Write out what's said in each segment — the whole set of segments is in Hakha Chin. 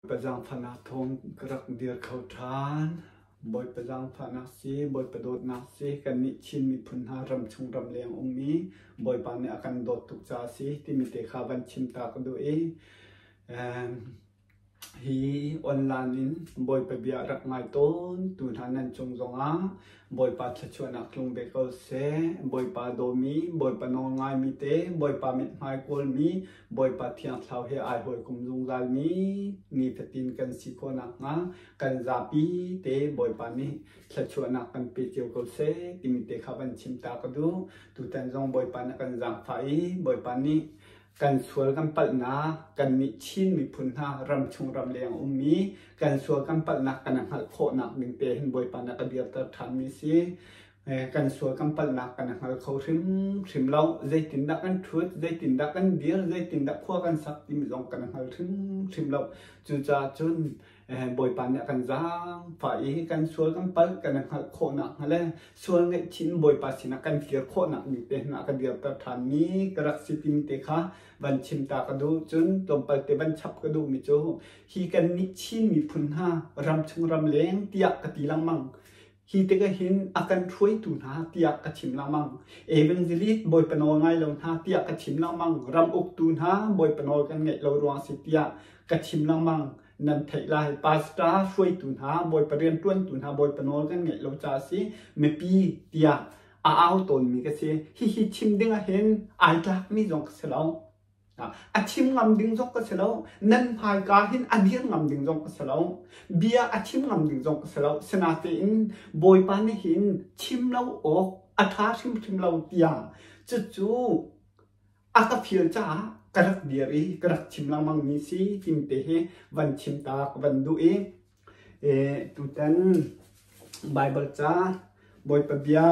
Bawipa zaangfahnak thawng ka rak dir kho ṭhan. Bawipa zaangfahnak si, Bawipa dawtnak si, kannih Chin miphun hna ramchung ramleng ummi Bawipa nih a kan dawt tuk caah a si timi te kha van chim ta ka duh i hi online in Bawipa bia rak ngai tawn tu hna nan cung zongah Bawipa thluachuahnak tlung ve ko seh. Bawipa dawmi, Bawipa nawl ngaimi te, Bawipa mithmai kawlmi, Bawipa Thiang Thlarau he ai hawikom zungzalmi nifatin kan si khawh nakhnga kan zapi te Bawipa nih thluachuahnak kan pe cio ko seh timi te kha van chim ta ka duh. Tutan zong Bawipa nih a kan zaangfah i Bawipa nih kan sual kan palhnak kannih Chin miphun hna ramchung ramleng ummi kan sual kan palhnak kan hngalh khawhnak ding te hin Bawipa nih a ka dirter ṭhanmi si. Kan sual kan palhnak kan hngal kho hrimhrim lo. Zeitindah kan ṭhut, zeitindah kan dir, zeitindah khua kan sak timi zong kan hngal hrimhrim lo. Cucaah cun Bawipa nih a kan zaangfah i kan sual kan palh kan hngalh khawhnak hnga le sual ngaihchih in Bawipa sinah kan kir khawhnak ding te hna a ka dirter ṭhanmi ka rak si timi te kha van chim ta ka duh. Cun tlawmpal te van chap ka duhmi cu hi kannih Chin miphun hna ramchung ramleng tiah ka ti lengmang. Hi tikah hin a kan hruaitu hna tiah ka chim lengmang. Evangelist Bawipa nawl ngai lo hna tiah ka chim lengmang. Ram uktu hna Bawipa nawl kan ngaih lo ruang si tiah ka chim lengmang. Nan theih lai. Pastor hruaitu hna, Bawipa rianṭuantu hna Bawipa nawl kan ngaih lo caah si mipi tiah a au tawnmi ka si. Hihi chim ding ah hin ai tlakmi zong ka si lo. A chim ngam ding zong ka si lo. Nan hmaika hin a dir ngam ding zong ka si lo. Bia a chim ngam ding zong ka si lo. Sinatein Bawipa nih hin chim lo awk a ṭha hrimhrim lo tiah cucu a ka fial caah ka rak dir i ka rak chim lengmangmi si timi te hi van chim ta ka van duh i tutan Baibal ca Bawipa bia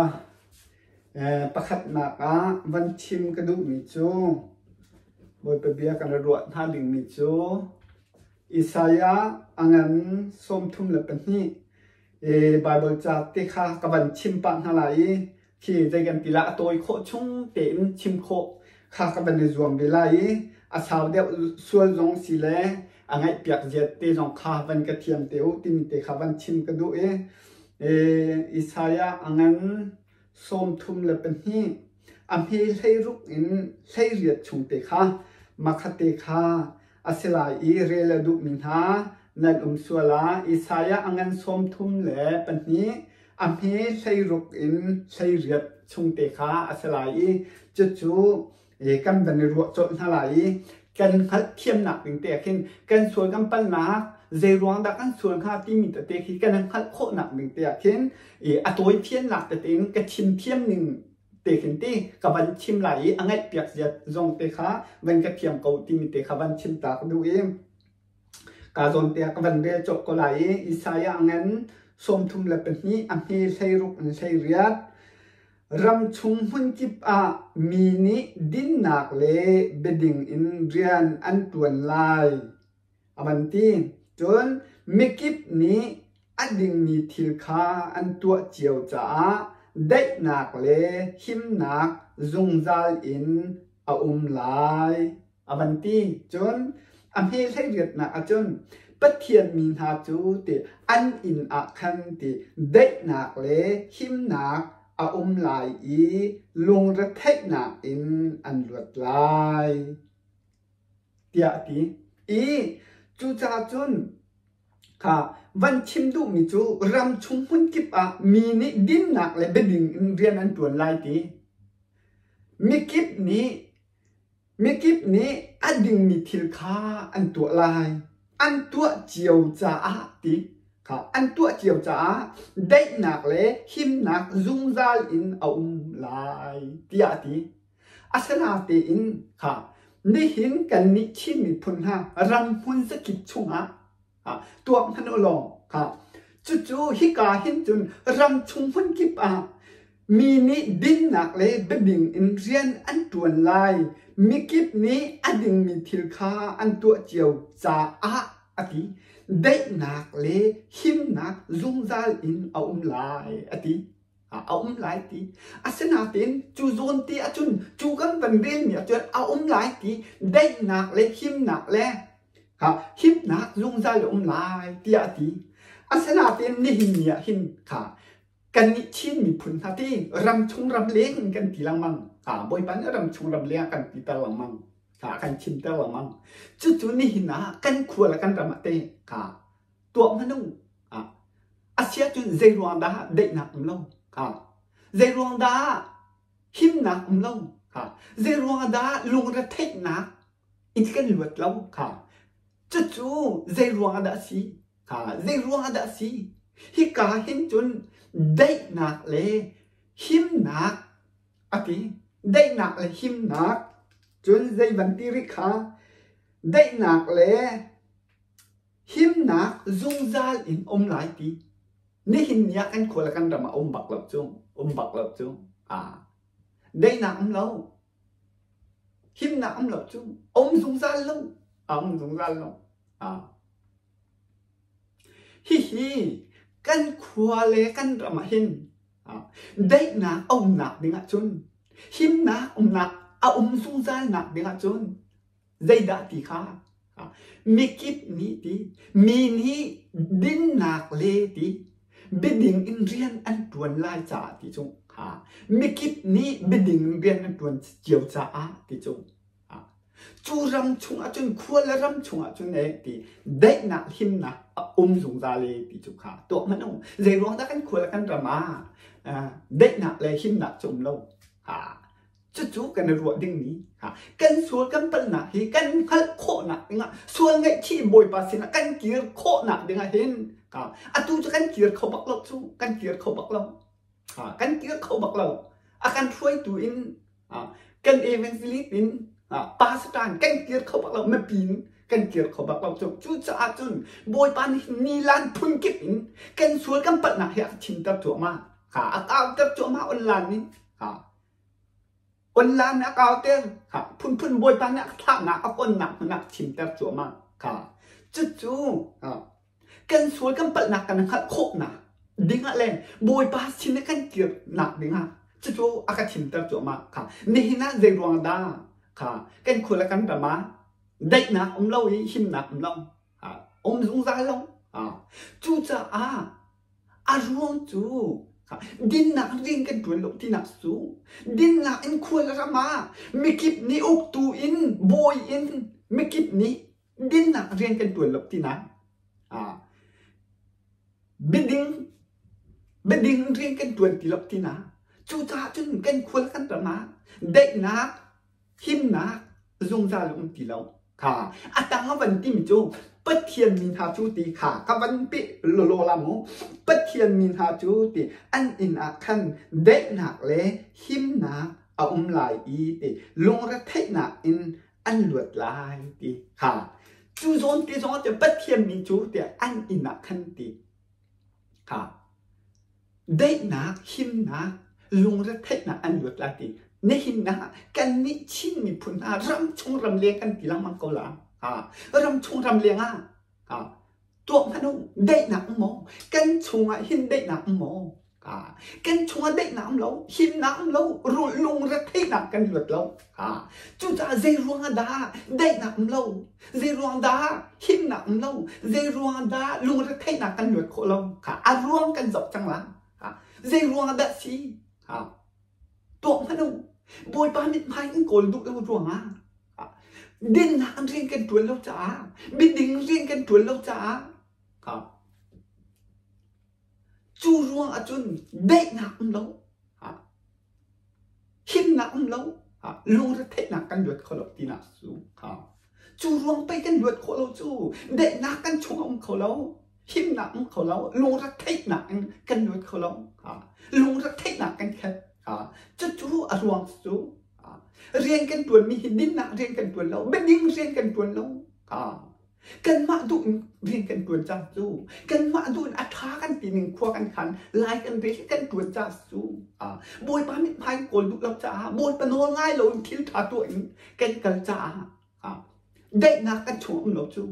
Pakhatnak ah van chim ka duhmi cu Bawipa bia kan i ruah hna dingmi cu Isaiah a ngan 32 Baibal ca te kha ka van chim pah hna lai i khi zei kan ti lai a tawi khawh chung tein chim khawh kha ka van i zuam ve lai i a sau deuh sual zong si le a ngaihpiak ziat te zong kha van ka thiam te u timi te kha van chim ka duh i Isaiah a ngan 32 a hme 16 in 18 chung te kha makhatte kha a si lai i rel a duhmi hna nan um sual ah Isaiah a ngan 32 a hme 16 in 18 chung te kha a si lai i cucu kan van i ruah colh hna lai i kan hngalhthiamnak ding te khin kan sual kan palnak zei ruang dah kan sual hnga timi tete khi kan hngalh khawhnak ding te ah khin a tawi fiannak tete in ka chim thiam ning te khin ti ka van chim lai i a ngaih piak ziat zong te kha van ka thiam ko timi te kha van chim ta ka duh i ka zawn te ah ka van rel cawk ko lai i Isaiah ngan 32 a hme 16 in 18 Ramchung hmunkip ah mi nih dinnak le biading in rian an ṭuan lai, a van ti. Cun mikip nih a dingmi thil kha an tuah cio caah daihnak le himnak zungzal in a um lai. A van ti. Cun a hme hleiriatnak ahcun Pathian mi hna cu ti an inn ah khan ti daihnak le himnak a um lai i lungretheihnak in an luat lai tiah a ti. I cucaah cun kha van chim duhmi cu ram chung hmunkip ah mi nih dinnak le biading in rian an ṭuan lai ti. Mikip nih Mikip nih a dingmi thil kha an tuah lai. An tuah cio caah ti kha an tuah cio caah daihnak le himnak zungzal in a um lai tiah a ti. Asinatein kha nihin kannih Chin miphun hna ram hmun zakip chungah tuak hmanh u law cucu hika hin cun ram chung hmunkip ah mi nih dinnak le biading in rian an ṭuan lai mikip nih a dingmi thil kha an tuah cio caah a ti daihnak le himnak zungzal in a um lai a ti a um lai ti asinain cu zawn te ahcun cu kan van relmi ahcun a um lai ti daihnak le himnak le. Ha himnak zungzal a um lai tiah a ti. Asinain nihin ni ah hin kha kannih Chin miphun hna ti ramchung ramleng in kan ti lengmang. Ha Bawipa nih ramchung ramleng ah kan titer lengmang. Ha kan chimter lengmang. Cucu nihin ah kan khua le kan ram ah te kha tuah hmanh u. A si ahcun zei ruang dah daihnak um lo? Ha zei ruang dah himnak um lo? Ha zei ruang dah lungretheihnak in kan luat lo? Ha cucu zei ruang dah a si? Ha zei ruang dah a si? Hika hin cun daihnak le himnak a ti. Daihnak le himnak cun zei van ti rih kha daihnak le Himnak zungzal in um lai ti. Nihin ni ah kan khua le kan ram ah um bak lo cu. Um bak lo cu. Ah. Daihnak um lo. Himnak um lo cu. Um zungzal lo. A um zungzal lo. Ah. Hihi kan khua le kan ram ah hin daihnak a umnak ding ahcun himnak umnak a um zungzal nak ding ahcun Zeidah ti kha mikip nih ti mi nih dinnak le ti biading in rian an ṭuan lai caah ti cu mikip nih biading in rian an ṭuan cio caah ti cu cu ram chungah cun khua le ram chungah cun e ti daihnak himnak a um zungzal e ti cu kha tuah hmanh u zei ruang dah kan khua le kan ram ah daihnak le himnak cu um lo Cucu kan i ruah dingmi kan sual kan palhnak hi kan hngalh khawhnak dingah sual ngaihchih Bawipa sinah kan kir khawhnak dingah hin atu cu kan kir kho bak lo cu kan kir kho bak lo kan kir kho bak lo a kan hruaitu in kan evangelist in pastor in kan kir kho bak lo mipi in kan kir kho bak lo cu cucaah cun Bawipa nih nilan phunkip in kan sual kan palhnak hi a ka chimter cuahmah a kauter cuahmah online in Online a kauter. Phunphun Bawipa nih a thlahnak a konnak hmun ah chimter cuahmah. Cucu kan sual kan palhnak kan hngalh khawhnak dingah le Bawipa sin i kan kirnak dingah cucu a ka chimter cuahmah. Nihin ah zei ruang dah kan khua le kan ram ah daihnak um lo i himnak um lo um zungzal lo. Cucaah A ruang cu dinnak rian kan ṭuan lo tinak cu dinnak in khual ram ah mikip nih uktu in bawi in mikip nih dinnak rian kan ṭuan lo tinak. Biading biading rian kan ṭuan ti lo tinak. Cucaah cun kan khual kan ram ah daihnak himnak zungzal um ti lo kha a tang a van timi cu Pathian mi hna cu ti kha ka van pe lawlaw la mu Pathian mi hna cu ti an inn ah khan daihnak le himnak a um lai i ti lungretheihnak in an luat lai ti kha cu zawn ti zong ah Pathian mi cu ti an inn ah khan ti kha Daihnak, himnak, lungretheihnak an luat lai ti. Nihin ah kannih Chin miphun hna ramchung ramleng kan ti lengmang ko la. Ha, ramchung ramleng ah ha, tuah hmanh u, daihnak um maw? Kan chungah hin daihnak um maw? Ha, kan chungah daihnak um lo, himnak um lo, lungretheihnak kan luat lo. Ha, cucaah zei ruangah dah daihnak um lo? Zei ruang dah himnak um lo? Zei ruang dah lungretheihnak kan luat khawh lo? Kha a ruang kan zoh cang la. Zei ruang dah si? Ha. Tuak hmanh u. Bawipa mithmai in kawl duh lo ruangah dinnak rian kan ṭuan lo caah miding rian kan ṭuan lo caah cu ruang ahcun daihnak um lo. Himnak um lo, lungretheihnak kan luat kho lo tinak cu. Cu ruang pei kan luat khawh lo cu daihnak kan chung a um kho lo, himnak um kho lo, lungretheihnak in kan luat kho lo. Lungretheihnak kan khat. Cucu a ruang cu rian kan ṭuanmi hi dinnak rian kan ṭuan lo, biading rian kan ṭuan lo. Kanmah duh in rian kan ṭuan cang cu. Kanmah duh in a ṭha kan ti ning khua kan khan, lai kan rel kan ṭuan ca cu. Bawipa mithmai kawl duh lo caah, Bawipa nawl ngai lo in thil ṭha tuah in kan kal caah daihnak kan chung um lo cu.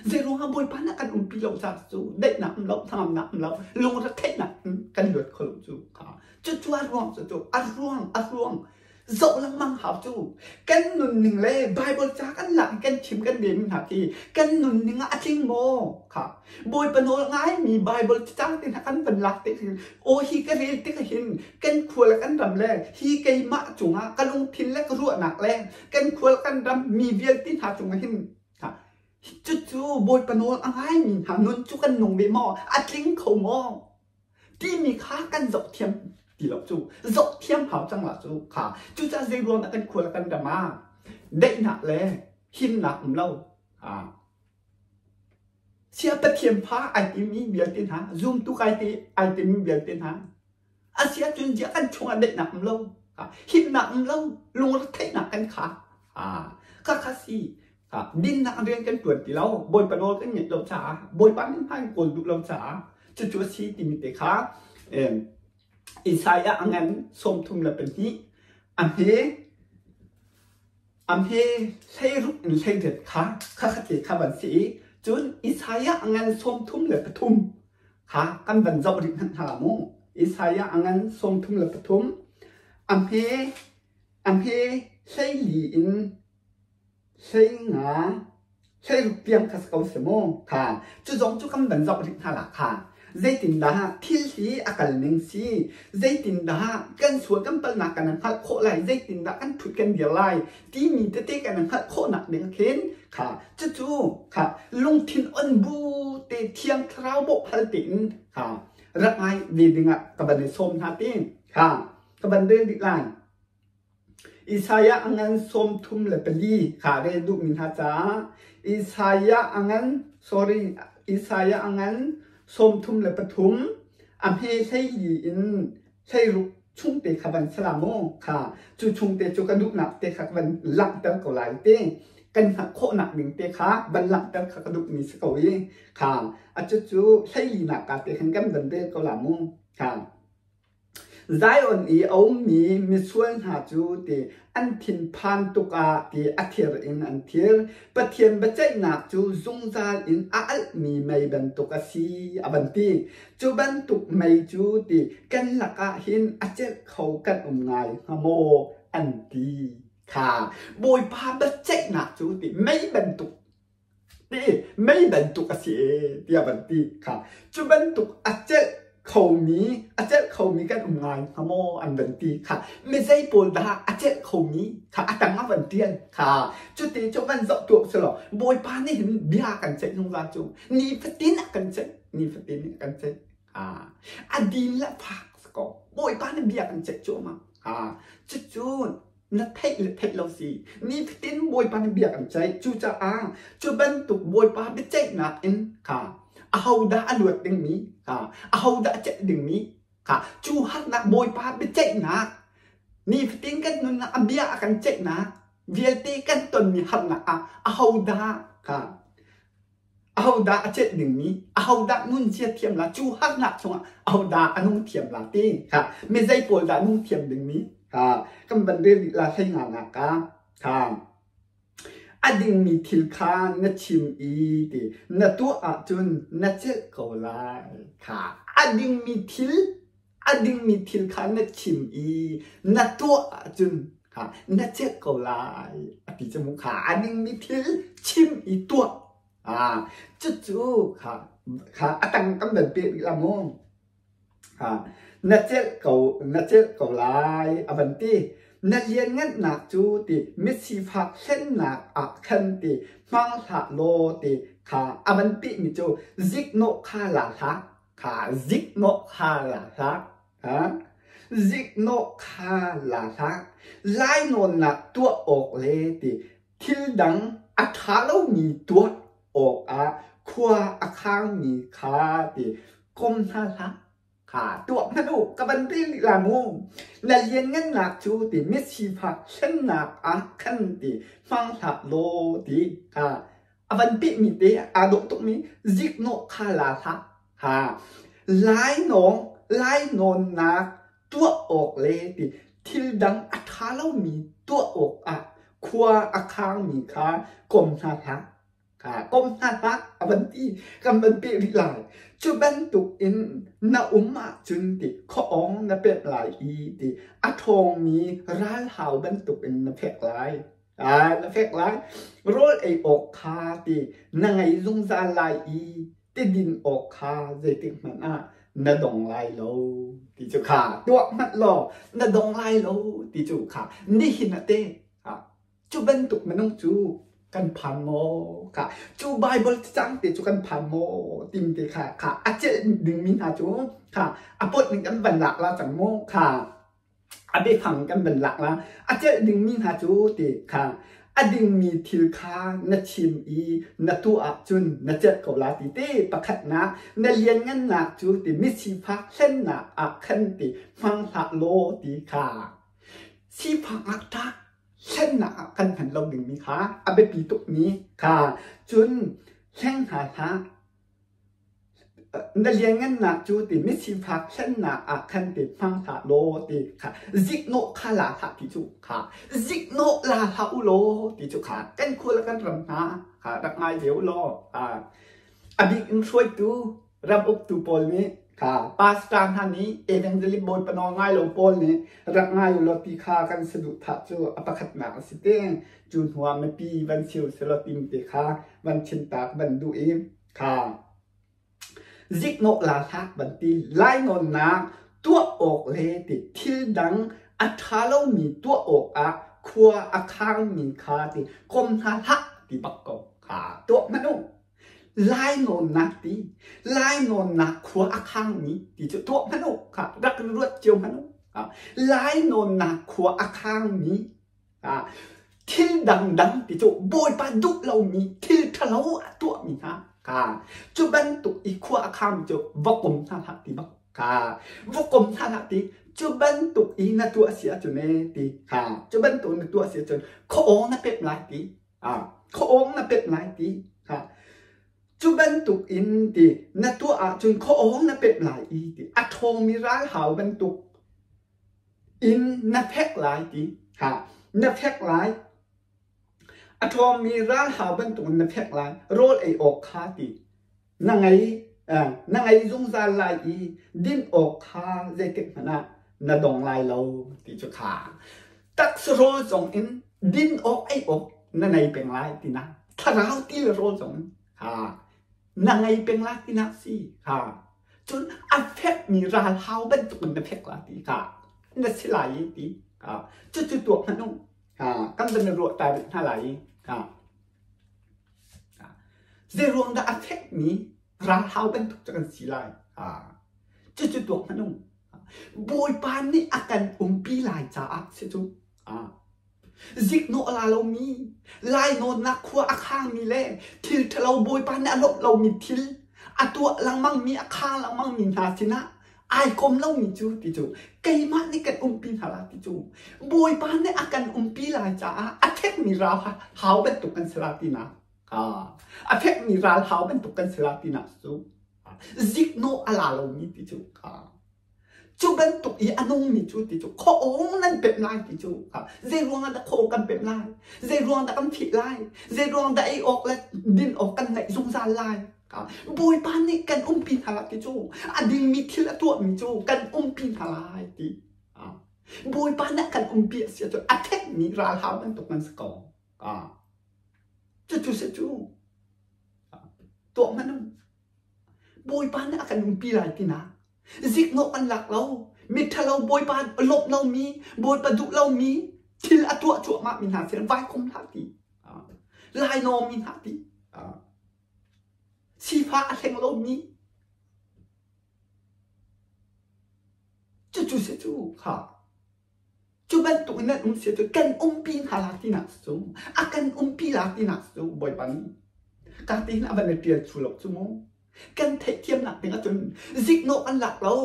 Zeiruangah Bawipa nih kan umpi lo caah cu daihnak um lo, hnangamnak um lo, lungretheihnak in kan luat kho lo cu. Cucu a ruang cu a ruang a ruang. Zoh lengmang hau cu. Kan nunning le Bible ca kan lak i kan chim kan relmi hna khi kan nunning ah a tling maw? Kha. Bawipa nawl ngaimi Bible cacang te hna kan van lak te hin aw hi ka rel tik hin kan khua le kan ram le hi keimah cungah ka lungthin le ka ruahnak le kan khua le kan ram mi vialte hna cungah hin cucu Bawipa nawl a ngaimi hna nun cu kan nung ve maw? A tling kho maw? Timi kha kan zoh thiam ti lo cu. Zoh thiam hau cang la cu kha. Cucaah zei ruang dah kan khua le kan ram ah daihnak le himnak um lo? Sia Pathian fa ai timi vialte hna, zumtu kai ti ai timi vialte hna, a si ahcun ziah kan chungah daihnak um lo, himnak um lo, lungretheihnak kan kha. Kha kha si. Dinnak rian kan ṭuan ti lo, Bawipa nawl kan ngaih lo caah, Bawipa min hmai kawl duh lo caah, cucu a si timi te kha Isaiah a ngan 32, a hme A hme 16 in 18 kha khakhatte kha van si i cun Isaiah a ngan 33 kha kan van zoh rih hmanh hna mu. Isaiah a ngan 33 a hme a hme 14 in 15 16 tiang kha si ko seh mu. Kha cu zong cu kan van zoh rih hna la kha. Zeitindah thil hi a kal ning si? Zeitindah kan sual kan palhnak kan hngalh khawh lai? Zeitindah kan ṭhut kan dir lai? Timi tete kan hngalh khawhnak ding khin kha cucu kha lungthin on bu te Thiang Thlarau bawh hal tein kha rak ngai ve dingah ka van i sawm hna ti kha ka van rel dih lai. Isaiah a ngan 34 kha rel duhmi hna caah Isaiah a ngan sorry Isaiah a ngan 33 a hme 14 in 16 chungte kha van sala mu kha cu chungte cu ka duhnak te kha van langhter ko lai te kan hngalh khawhnak ding te kha van langhter kha ka duhmi si ko i kha a cucu 14 nak ka te khan kan van rel ko la mu kha. Zion i a ummi misual hna cu ti an thinphan tuk ah ti a thir in an thir. Pathian biaceihnak cu zungzal in a alhmi mei bantuk a si, a van ti. Cu bantuk mei cu ti kan lakah hin a celh kho kan um ngai hnga maw an ti kha. Bawipa biaceihnak cu ti mei bantuk ti mei bantuk a si ee tiah van ti kha cu bantuk a celh khomi a celh khomi kan um ngai hnga maw an van ti kha mizei pawl dah a celh khomi kha a tang a van tial kha cuti cu van zoh tuah selaw Bawipa nih hin bia kan ceih zungzal cu nifatin a kan ceih nifatin a kan ceih a din le fak ko Bawipa nih bia kan ceih cuahmah cucu na theih le theih lo si. Nifatin Bawipa nih bia kan ceih. Cucaah cu bantuk Bawipa biaceihnak in kha ahodah a luat dingmi kha ahodah a celh dingmi kha cu harnak Bawipa biaceihnak nifatin kan nunnak a bia a kan ceihnak vialte kan tonmi harnak ah ahodah kha Ahodah a celh dingmi, ahodah nunzia thiam la, cu harnak chungah ahodah a nung thiam la ti kha mi zei pawl dah nung thiam dingmi kha kan van rel rih la hlei nga nak ka kha a dingmi thil kha na chim i ti na tuah ahcun na celh ko lai kha a dingmi thil a dingmi thil kha na chim i na tuah ahcun kha na celh ko lai a ti cu mu kha a dingmi thil chim i tuah ah cucu kha kha a tang kan van peh rih la mu ha na celh ko na celh ko lai a van ti na lianngannak cu ti misifak hlennak ah khan ti hmang hlah law ti kha a van pehmi cu ziknawh kha la hlah Kha ziknawh kha la hlah. Ha? Ziknawh kha la hlah. Lainawnnak tuah awk le ti thil dang a ṭha lomi tuah awkah khua a khangmi kha ti kom hna hlah. Kha tuah hmanh u, ka van rel rih la mu. Na lianngannak cu ti misifak hlennak ah khan ti hmang hlah law ti kha a van pehmi te aa dawh tukmi ziknawh kha la hlah. Ha lainawng lainawnnak tuah awk le ti thil dang a ṭha lomi tuah awkah khua a khangmi kha kom hna hlah. Kha kom hna hlah a van ti kan van peh rih lai. Cu bantuk in na um ahcun ti khuaawng na pemh lai i ti a ṭhawngmi ralhau bantuk in na fek lai. Na fek lai. Rawl ei awk kha ti na ngei zungzal lai i ti din awk kha zeitik hmanh ah na dong lai lo ti cu kha tuah hmanh law na dong lai lo ti cu kha nihin ah te cu bantuk minung cu kan phan maw kha cu Bible cang te cu kan phan maw tim te kha kha a celh dingmi hna cu kha a pot ning kan van lak la cang maw kha a biafang kan van lak la a celh dingmi hna cu ti kha a dingmi thil kha na chim i na tuah ahcun na celh ko la ti te pakhatnak na lianngannak cu ti misifak hlennak ah khan ti hmang hlah law ti kha sifak ah tah hlennak ah kan hman lo dingmi kha a biapi tukmi kha cun hleng hna hlah. Na lianngannak cu ti misifak hlennak ah khan ti hmang hlah law ti kha ziknawh kha la hlah ti cu kha ziknawh la hlah u law ti cu kha kan khua le kan ram hna kha rak ngai ve u law a bik in hruaitu ram uktu pawl nih kha pastor hna nih evangelist bawipa nawl ngai lo pawl nih rak ngai u law ti kha kan saduhthah cu a pakhatnak a si te. Cu hnuah mipi van siu selaw tim te kha van chimtak van duh i kha ziknawh la hlah van ti lainawnnak tuah awk le ti thil dang a ṭha lomi tuah awkah khua a khangmi kha ti kom hna hlah ti bak ko kha tuah hmanh u. Lainawnnak ti lainawnnak khua a khangmi ti cu tuah hmanh u kha rak ruat cio hmanh u. Lainawnnak khua a khangmi thil dangdang ti cu Bawipa duh lomi thil ṭhalo a tuahmi hna kha cu bantuk i khua a khangmi cu va kom hna hlah ti bak kha va kom hna hlah ti cu bantuk i na tuah si ahcun ee ti kha cu bantuk na tuah si ahcun khuaawng na pep lai ti khuaawng na pep lai ti kha cu bantuk in ti na tuah ahcun khuaawng na pep lai i ti a ṭhawngmi ralhau bantuk in na fek lai ti ha na fek lai a ṭhawngmi ralhau bantuk in na fek lai rawl ei awk kha ti na ngei na ngei zungzal lai i din awk kha zeitik hmanh ah na dong lai lo ti cu kha taksa rawl zong in din awk ei awk na nei peng lai tina thlarau ti le rawl zong in ha na ngei peng lai tinak si ha cun a fekmi ralhau bantuk in na fek la ti kha na si lai i ti ha cucu tuak hmanh u ha kan van i ruah ta rih hna lai i ha zei ruang dah a fekmi ralhau bantuk cu kan si lai ha cucu tuak hmanh u Bawipa nih a kan umpi lai caah si cu Ziknawh a la lomi, lainawnnak khua a khangmi le thil ṭhalo Bawipa nih a lawmh lomi thil a tuah lengmangmi, a khang lengmangmi hna sinah ai kom lomi cu ti cu keimah nih kan umpi hna lai ti cu Bawipa nih a kan umpi lai caah a fekmi ral hau bantuk kan si lai tinak a fekmi ral hau bantuk kan si lai tinak cu ziknawh a la lomi ti cu Cu bantuk i a nungmi cu ti cu khuaawng nan pemh lai ti cu zei ruangah dah khuaawng kan pemh lai? Zei ruang dah kan phih lai? Zei ruang dah ei awk le din awk kan ngeih zungzal lai? Bawipa nih kan umpi hna lai ti cu a dingmi thil a tuahmi cu kan umpi hna lai ti. Bawipa nih kan umpi a si ahcun a thekmi ralhau bantuk nan si ko. Cucu si cu tuah hmanh u. Bawipa nih a kan umpi lai tinak ziknawh kan lak lo miṭhalo Bawipa lawmh lomi Bawipa duh lomi thil a tuah cuahmah mi hna sin vai khum hlah ti lainawng mi hna ti sifah a hleng lomi cucu si cu kha Cu bantuk in nan um si cu kan umpi hna la tinak cu a kan umpi la tinak cu Bawipa nih ka ti hin a van i ṭial chu lo cu mu kan theihthiamnak ding ahcun ziknawh kan lak lo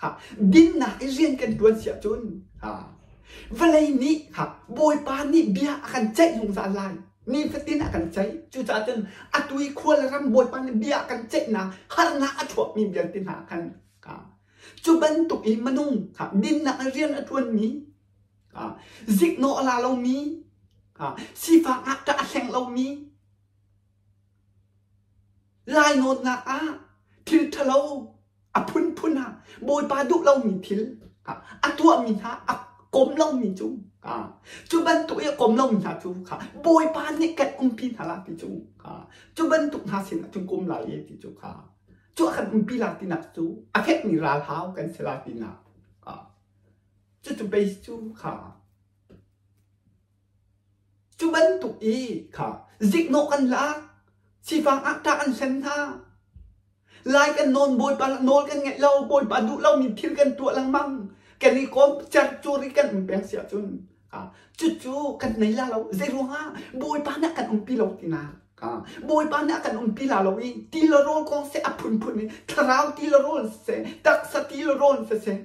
ha dinnak i rian kan ṭuan si ahcun ha vawlei nih ha Bawipa nih bia a kan ceih zungzal lai nifatin a kan ceih cucaah cun atu i khua le ram Bawipa nih bia a kan ceihnak harnak a chuakmi vialte hna khan Cu bantuk i minung kha dinnak in rian a ṭuanmi, ziknawh a la lomi, sifak ngakṭah a hleng lomi, Lainawnnak ah thil ṭhalo a phunphun ah Bawipa duh lomi thil a tuahmi hna a kom lomi cu cu bantuk i a kom lomi hna cu kha Bawipa nih kan umpi hna la ti cu cu bantuk hna sinah cun kum lai e ti cu kha cu a kan umpi la tinak cu a fekmi ralhau kan si la tinak cucu base cu kha Cu bantuk i kha ziknawh kan lak, sifang ah ṭah an hlen hna. Lai kan nawn Bawipa nawl kan ngeih lo, Bawipa duh lomi thil kan tuah lengmang. Kan i kawm cercur i kan um peng si ahcun cucu kan nei la lo. Zeiruangah Bawipa nih a kan umpi lo tinak. Bawipa nih a kan umpi la lo i ti le rawl kong seh a phunphun in thlarau ti le rawl siseh, taksa ti le rawl siseh,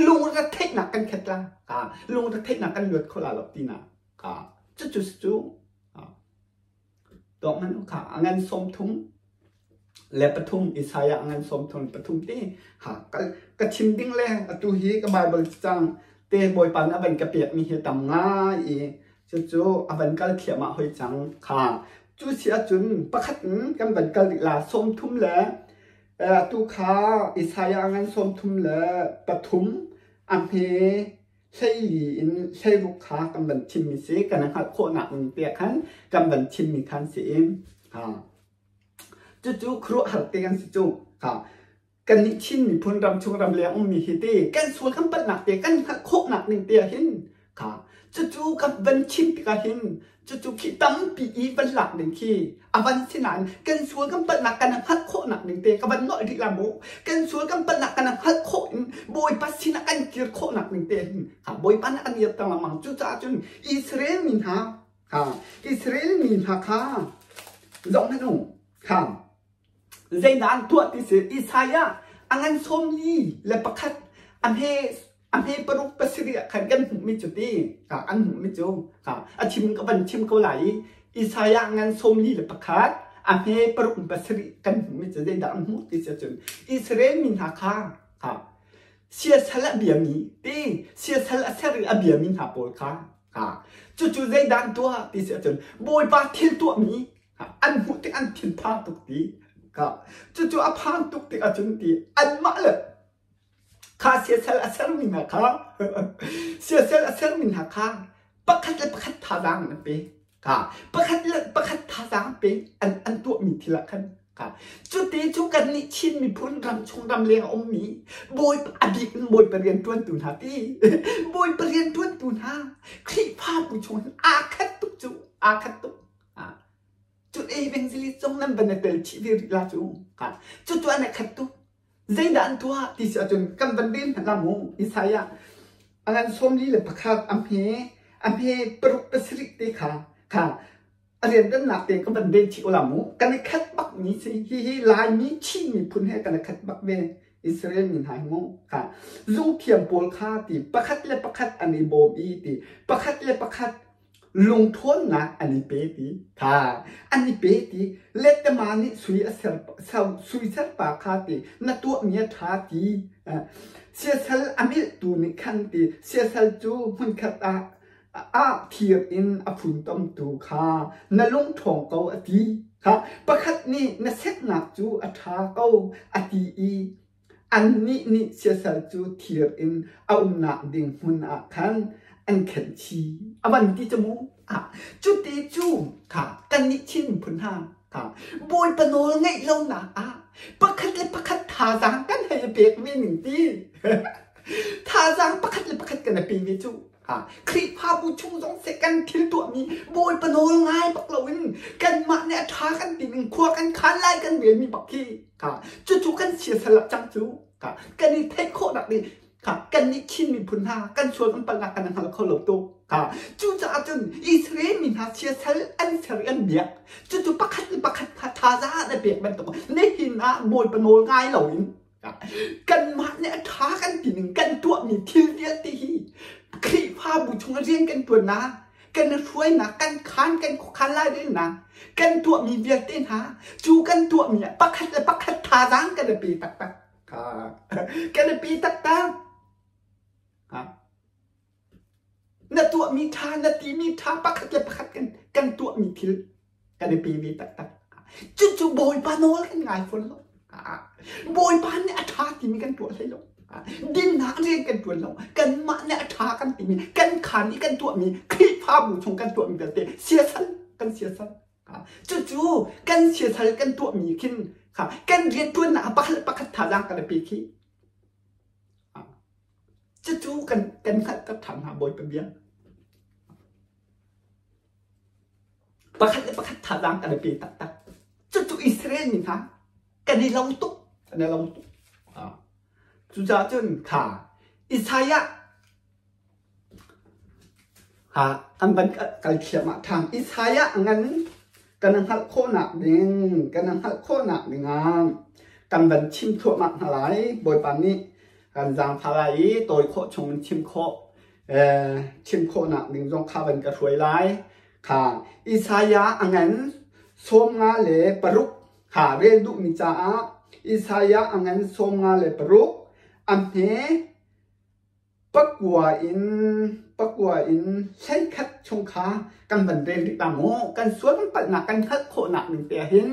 lungre theihnak kan khat la. Lungretheihnak kan luat kho la lo tinak cucu cu tuak hmanh u kha a ngan 33 Isaiah a ngan 33 te ha ka chim ding le atu hi ka Bible cang te Bawipa nih a van ka pek mi hi tam ngai i cucu a van kal thliahmah hoi cang kha cu si ahcun pakhat in kan van kal rih la 30 le atu kha Isaiah a ngan 33 A hme 14 in 16 kha kan van chimmi si kan hngalh khawhnak ning te khan kan van chimmi khan si i cucu khuaruahhar te kan si cu. Kannih Chin miphun ramchung ramleng ummi hi te kan sual kan palhnak te kan hngalh khawhnak ning te ah hin kha cucu kan van chim tikah hin cucu khi tampi i van lak ding khi a van si nain kan sual kan palhnak kan hngalh khawhnak ding te ka van nolh rih la mu kan sual kan palhnak kan hngalh khawh in Bawipa sinah kan kir khawhnak ding te hin ha Bawipa nih an iap lengmang cucaah cun Israel mi hna ha Israel mi hna kha zoh hmanh u kha zeidah an tuah ti si Isaiah a ngan 41 a hme A hme paruk pasarih ah khan kan hmuhmi cu ti an hmuhmi cu a chim ka van chim ko lai i Isaiah ngan 41 a hme paruk pasarih kan hmuhmi cu zeidah an hmuh ti si ahcun Israel mi hna kha siasal a biami ti siasal a ser i a biami hna pawl kha cucu zeidah an tuah ti si ahcun Bawipa thil tuahmi an hmuh tik an thinphang tuk ti cucu a phang tuk tik ahcun ti anmah le Kha siasal a sermi hna kha siasal a sermi hna kha pakhat le pakhat thazaang an pe. Kha pakhat le pakhat thazaang pe an an tuahmi thil ah khan kha cuti cu kannih Chin miphun ramchung ramleng a ummi bawi a bik in bawipa rian ṭuantu hna ti bawipa rian ṭuantu hna Khrihfabu chung hin aa khat tuk cu aa khat tuk. Cun evangelist zong nan van i tel chih ve rih la cu. Cucu an i khat tuk. Zeidah an tuah ti si ahcun kan van rel hmanh la mu. Isaiah a ngan 41 a hme paruk pasarih te kha kha a rianṭannak te kan van rel chih ula mu. Kan i khat bak mi si. Hihi Laimi Chin miphun he kan i khat bak ve. Israel mi hna hi mu. Kha zungthiam pawl kha ti pakhat le pakhat an i bawm i ti pakhat le pakhat lungṭhawnnak an i pe ti kha an i pe ti lettama nih sui a ser sui serpa kha ti na tuahmi a ṭha ti siasal a milhtu nih khan ti siasal cu hmunkhat ah ah thir in a funtomtu kha na lungṭhawng ko a ti kha pakhat nih na seknak cu a ṭha ko a ti i Annih nih siasal cu thir in a umnak ding hmun ah khan an khenh chih. A van ti cu mu. Cuti cu kha kannih Chin miphun hna kha Bawipa nawl ngeih lonak ah pakhat le pakhat thazaang kan hei i pek ve ning ti. Thazaang pakhat le pakhat kan i pe ve cu. Khrihfabu chung zong seh kan thil tuahmi Bawipa nawl ngai bak loin kanmah nih a ṭha kan ti ning khua kan khan lai kan relmi bak khi kha cucu kan siasal ah cang cu kha kan i theih khawhnak nih kha kan nih Chin miphun hna kan sual kan palhnak kan hngal kho lo tuk kha cucaah cun Israel mi hna siasal an ser i an biak cucu pakhat le pakhat kha thazaang an pek bantuk nihin ah Bawipa nawl ngai loin Kanmah nih a ṭha kan ti ning kan tuahmi thil vialte hi Khrihfabu chung rian kan ṭuannak, kan hruainak, kan khaan, kan khuakhan lairelnak, kan tuahmi vialte hna cu kan tuahmi ah pakhat le pakhat thazaang kan i pe taktak. Kan i pe taktak. Na tuahmi ṭha, na timi ṭha pakhat le pakhat kan tuahmi thil kan i pe ve taktak. Cucu Bawipa nawl kan ngai fawn lo. Bawipa nih a ṭha timi kan tuah hlei lo. Dinnak rian kan ṭuan lo. Kanmah nih a ṭha kan timi, kan khaan i kan tuahmi, Khrihfabu chung kan tuahmi vialte siasal kan siasal. Cucu kan siasal kan tuahmi khin kan rianṭuannak ah pakhat le pakhat thazaang kan i pe khi. Cucu kan kan hngalhter ṭhan hna Bawipa bia. Pakhat le pakhat thazaang kan i pe taktak. Cucu Israel mi hna kan i lo tuk. Kan i lo tuk. Cucaah cun kha Isaiah ha an van kal thliahmah ṭhan. Isaiah ngan kan hngalh khawhnak ding kan hngalh khawhnak dingah kan van chim thluahmah hna lai. Bawipa nih kan zaangfah lai i tawi khawh chung in chim khawh chim khawhnak ding zong kha van ka hruai lai. Kha Isaiah a ngan 56 kha rel duhmi caah Isaiah a ngan 56 a hme pakua in pakua in 11 chung kha kan van rel rih ta mu. Kan sual kan palhnak kan hngalh khawhnak ning te hin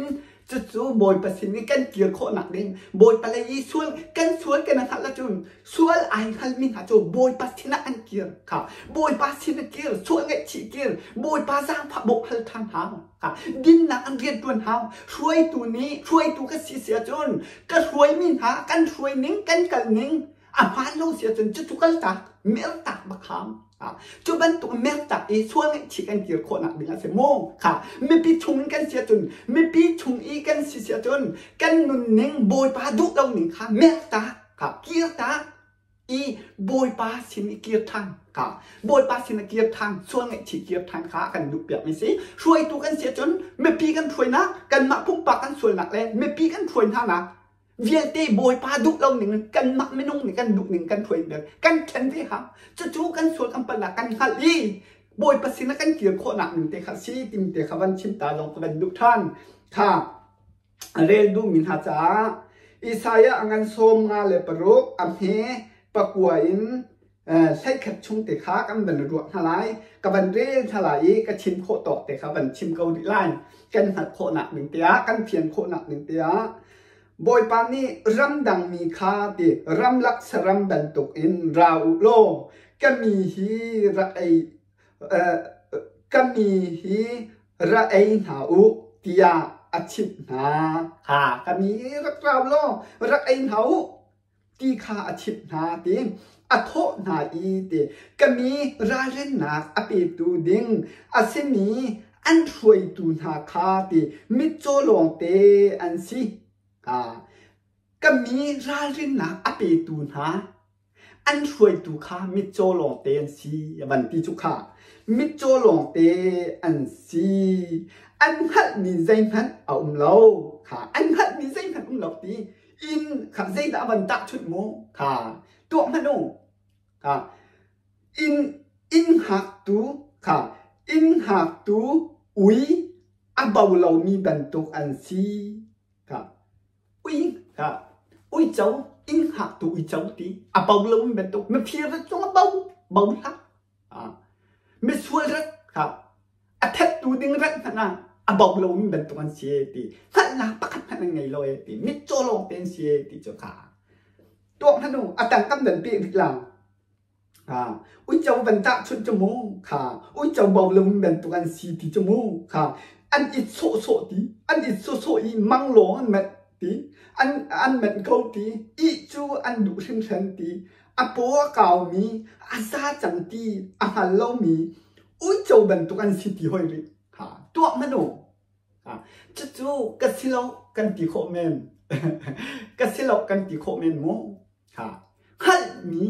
cucu Bawipa sin i kan kir khawhnak ding Bawipa lei i sual kan sual kan hngalh ahcun sual ai hngalmi hna cu Bawipa sinah an kir kha Bawipa sin a kir sual ngaihchih kir Bawipa zaangfah bawk hal ṭhan hau kha dinnak an rian ṭuan hau hruaitu nih hruaitu ka si si ahcun ka hruaimi hna kan hruai ning kan kal ning a hmaan lo si ahcun cucu kaltak mertak bak hau cu bantuk mertak i sual ngaihchih kan kir khawhnak ding a si mu kha mipi chung in kan si ahcun mipi chung i kan si si ahcun kan nunning Bawipa duh lo ning kha mertak kha kirtak i Bawipa sin i kir ṭhan kha Bawipa sin i kir ṭhan sual ngaihchih kir ṭhan kha kan duh piakmi si hruaitu kan si ahcun mipi kan hruainak kanmah pumpak kan sualnak le mipi kan hruai hna nak vialte Bawipa duh lo ning kanmah minung nih kan duh ning kan hruai bel kan ṭhen ve ha cucu kan sual kan palhnak kan hngalh i Bawipa sin ah kan kir khawhnak ning te kha si timi te kha van chim ta lawng ka van duh ṭhan kha rel duhmi hna caah Isaiah a ngan 56 a hme pakua in 11 chung te kha kan van ruah hna lai ka van rel hna lai i ka chim khawh tawk te kha van chim ko rih lai kan hngalh khawhnak ding te ah kan fian khawhnak ding te ah Bawipa nih ramdang mi kha ti ramlak saram bantuk in ra u law ka mi hi rak ei ka mi hi ra ei hna u tiah a chimh hna. Ha ka mi rak ra u law rak ei hna u ti kha a chimh hna ti a thawh hna i ti ka mi ralrinnak a petu ding a simi an hruaitu hna kha ti mitcaw lawngte an si. Ka mi ralrinnak a petu hna an hruaitu kha mitcaw lawngte an si a van ti cu kha mitcaw lawngte an si an hngalhmi zeihmanh a um lo kha an hngalhmi zeihmanh um lo ti inn kha zeidah a van tahchunh mu kha tuah hmanh u kha inn inn hngaktu kha inn hngaktu ui a bo lomi bantuk an si kha ui kha uico inn hngaktu uico ti a bo lomi bantuk mifir rat zong a bo bo hlah misual rat kha a thattu ding rat hmanh ah a bo lomi bantuk an si ti hngalhnak pakhat hmanh an ngei lo e ti mitcaw lawng te an si e ti cu kha tuak hmanh u a tang kam nan peh rih la Uico van tahchunh cu mu kha uico bo lomi bantuk an si ti cu mu kha an it sawhsawh ti an it sawhsawh i mang lawng an manh ti an an manh ko ti ih cu an duh hringhran ti a paw a kaumi a za cang ti a hngal lomi uico bantuk an si ti hoi rih kha tuah hmanh u cucu ka si lo kan ti khawh men ka si lo kan ti khawh men mu Ha hngalhmi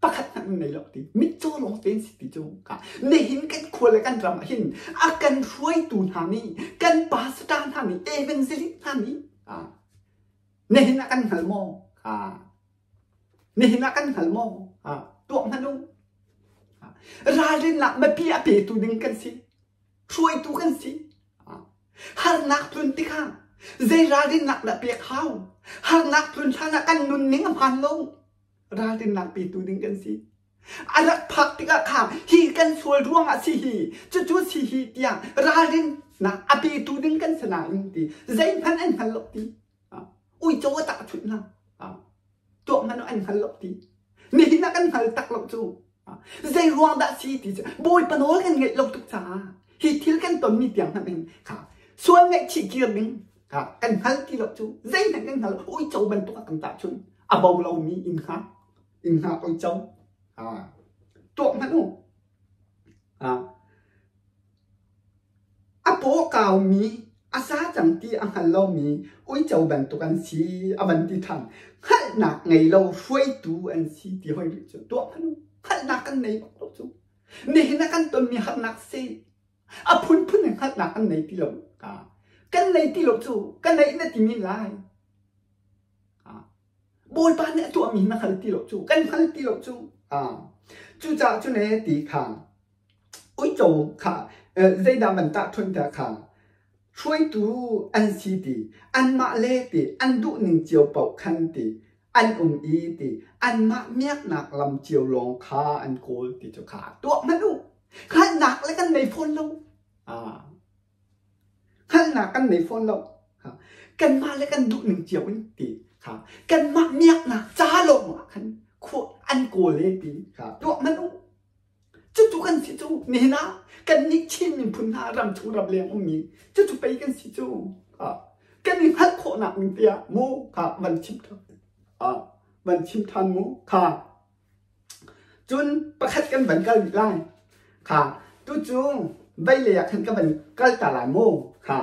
pakhat hmanh an ngei lo ti mitcaw lawng te an si ti cu ka nihin kan khua le kan ram ah hin a kan hruaitu hna nih kan pastor hna nih evangelist hna nih nihin ah kan hngal maw nihin ah kan hngal maw tuah hmanh u ralrinnak mipi a petu ding kan si hruaitu kan si. Harnak tlun tikah zei ralrinnak dah pek hau? Harnak tlun hlan ah kan nunning a hmaan lo. Ralrinnak petu ding kan si. A rak phak tikah kha hi kan sual ruangah si hi, cucu si hi tiah ralrin Na a petu ding kan si nain ti zeihmanh an hngal lo ti. Uico a tahchunh hna. Tuah hmanh an hngal lo ti. Nihin ah kan hngal tak lo cu. Zei ruang dah si ti cu Bawipa nawl kan ngeih lo tuk caah hi thil kan tonmi tiang hmanh hin kha sual ngaihchih kir ding kha kan hngal ti lo cu zeihmanh kan hngal uico bantuk ah kan tahchunh a bo lomi inn hngak inn hngak uico tuah hmanh u. A paw kaumi, a sa cang ti a hngal lomi uico bantuk an si a van ti ṭhan. Hngalhnak ngei lo hruaitu an si ti hoi rih cu tuah hmanh u. Hngalhnak kan nei bak lo cu. Nihin ah kan tonmi harnak si a phunphun in hngalhnak kan nei ti lo. Kan nei ti lo cu ka neih na ti men lai. Bawipa nih a tuahmi na hngal ti lo cu kan hngal ti lo cu. Cucaah cu ne ti kha uico kha zeidah van tahṭhunh tiah kha hruaitu an si ti anmah le ti an duhning cio paoh khan ti an um i ti anmah miaknak lam cio lawng kha an kawl ti cu kha tuah hmanh u. Hngalhnak le kan nei fawn lo. Hngalhnak kan nei fawn lo. Kanmah le kan duhning cio in ti kha kanmah miaknak ca lawng ah khan khua an kawl e ti kha tuah hmanh u. Cucu kan si cu nihin ah kannih Chin miphun hna ramchung ramleng ummi cucu pei kan si cu. Kan i hngalh khawhnak ning tiah mu kha van chim ṭhan van chim ṭhan mu kha. Cun pakhat kan van kal rih lai. Kha tucu veilei ah khan ka van kal ta lai mu kha.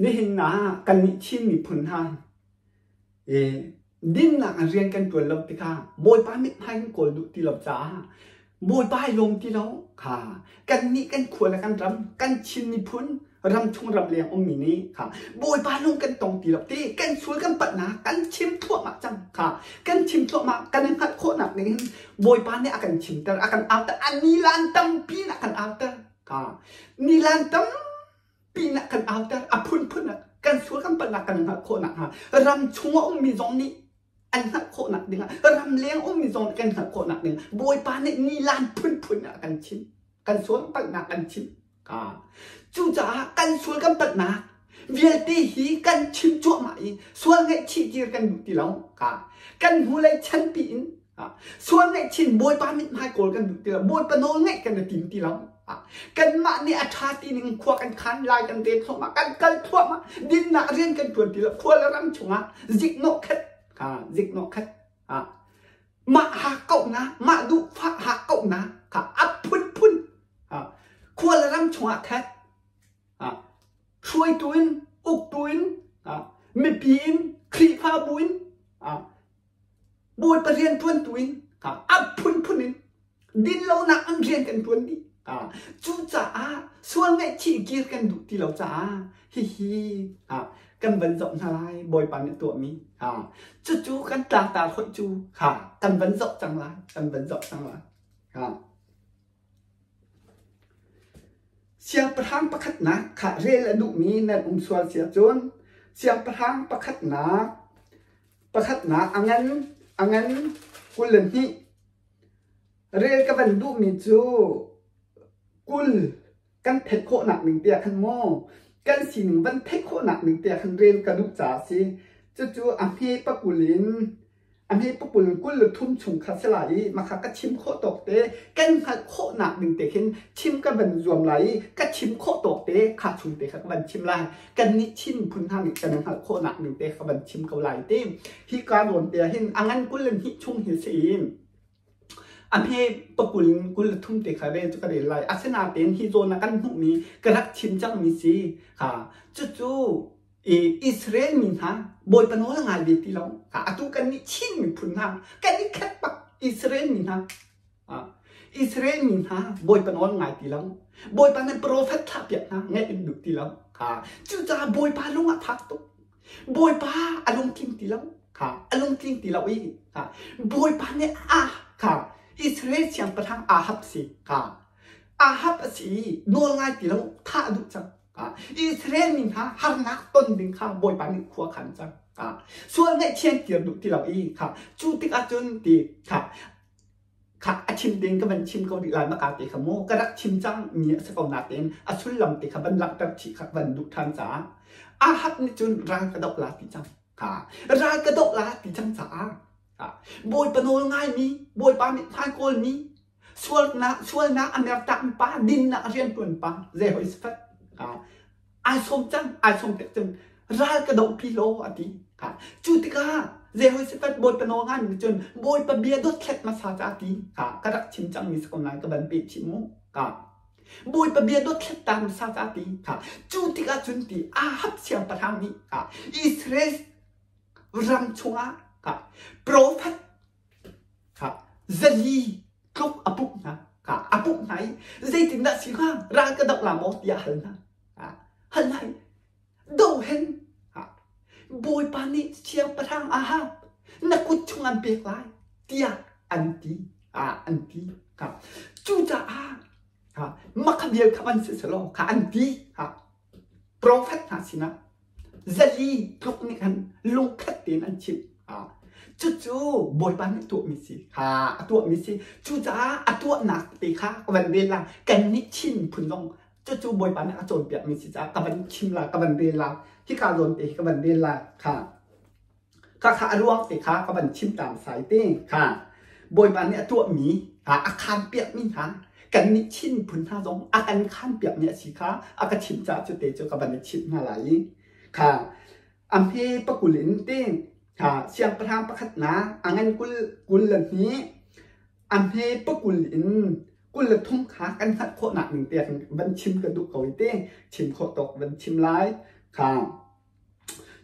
Nihin ah kannih Chin miphun hna dinnak in rian kan ṭuan lo tikah Bawipa mithmai kan kawl duh ti lo caah Bawipa ai lawm ti lo kha kannih kan khua le kan ram kan Chin miphun ramchung ramleng ummi nih kha Bawipa lung kan tong ti lo ti kan sual kan palhnak kan chim thluahmah cang kha kan chim thluahmah kan i hngalh khawhnak ning hin Bawipa nih a kan chimter a kan auter a nilan tampi in a kan auter kha nilan tampi in a kan auter a phunphun ah kan sual kan palhnak kan hngalh khawh nakhnga ram chung a ummi zong nih an hngalh khawhnak dingah ramleng ummi zong nih kan hngalh khawhnak ding Bawipa nih nilan phunphun ah kan chim kan sual palhnak kan chim Cucaah kan sual kan palhnak vialte hi kan chim cuahmah i sual ngaihchih dir kan duh ti lo. Kan hnulei chanpi in sual ngaihchin Bawipa mithmai kawl kan duh ti lo. Bawipa nawl ngaih kan i tim ti lo. Kanmah nih a ṭha ti ning khua kan khan lai kan rel thluahmah, kan kal thluahmah, dinnak rian kan ṭuan ti lo. Khua le ram chungah ziknawh khat, ziknawh khat. Mah hakkauhnak, mah duhfah hakkauhnak kha a phunphun khua le ram chungah khan hruaitu in, uktu in, mipi in, Khrihfabu in, Bawipa rianṭuantu in a phunphun in dinlonak in rian kan ṭuan dih. Cucaah sual ngaihchih kir kan duh ti lo caah hihi kan van zoh hna lai Bawipa nih tuahmi. Cucu kan tlangtar hoih cu kan van zoh cang lai, kan van zoh cang lai. Siangpahrang pakhatnak kha rel a duhmi nan um sual si ahcun siangpahrang pakhatnak pakhatnak a ngan 22 Rel ka van duhmi cu 20 kan theih khawhnak ning te ah khan maw kan sining van theih khawhnak ning te ah khan rel ka duh caah a si. Cucu a hme pakul in a hme pakul in 23 chung kha si lai i mah kha ka chim khawh tawk te kan hngalh khawhnak ding te khin chim ka van zuam lai i ka chim khawh tawk te kha chung te kha ka van chim lai. Kannih Chin miphun hna nih kan hngalh khawhnak ding te ka van chim ko lai ti. Hi ka zawn te ah hin a ngan 22 chung hi si i A hme pakul in 23 te kha rel cu ka rel lai. Asinain hi zawn ah kan hmuhmi ka rak chim cangmi si kha cucu Israel mi hna Bawipa nawl a ngai ve ti lo. Atu kannih Chin miphun hna kan i khat bak Israel mi hna. Israel mi hna Bawipa nawl ngai ti lo. Bawipa nih profet thlahpiak hna ngaih in duh ti lo. Cucaah Bawipa lung a fak tuk. Bawipa a lungtling ti lo kha a lungtling ti lo i kha Bawipa nih a kha Israel siangpahrang Ahab si kha Ahab a si i nawl ngai ti lo thah a duh cang kha Israel mi hna harnak ton ding kha Bawipa nih khua khan cang. Sual ngaihthiam tir duh ti lo i kha cu tikah cun ti kha kha a chim ding ka van chim ko rih lai maka te kha mu ka rak chim cang mi a si ko natein a sullam te kha van langhter chih kha van duh ṭhan caah Ahab nih cun ral ka doh la ti cang kha ral ka doh la ti cang caah Bawipa nawl ngaimi Bawipa mithmai kawlmi sualnak sualnak a mertak pa dinnak a rianṭuan pa Jehoshaphat ai sawm cang ai sawm tik cun ral ka doh pi law a ti. Cu tikah Jehoshaphat Bawipa nawl ngaimi cun Bawipa bia dothlat hmasa ca ti ka rak chim cangmi si ko nain ka van peh chih mu. Bawipa bia dothlat ta hmasa ca ti. Cu tikah cun ti Ahab siangpahrang nih Israel ram chungah profet 400 tluk a pumh hna. A pumh hna i zeitindah si hnga ral ka doh la maw tiah hal hna. Hal hna i do hen Bawipa nih siangpahrang Ahab na kut chung an pek lai tiah an ti. An ti. Cucaah makha vial kha van si selaw kha an ti. Profet hna sinah 400 tluk nih khan lungkhat tein an chimh. Cucu Bawipa nih tuahmi si. A tuahmi si. Cucaah a tuahnak te kha ka van rel la. Kannih Chin miphun zong cucu Bawipa nih a cawnpiakmi si caah ka van chim la, ka van rel la. Hika zawn te hi ka van rel la. Kha. Khakha a ruang te kha ka van chim ta hmasai te. Kha. Bawipa nih a tuahmi, a khanpiakmi hna, kannih Chin miphun hna zong a kan khanpiakmi a si kha a ka chimh caah cu te cu ka van i chimh hna lai i kha a hme pakul in te kha siangpahrang pakhatnak a ngan kul kul le hnih a hme pakul in 23 kha kan hngalh khawhnak ning te van chim ka duh ko i te chim khawh tawk van chim lai kha.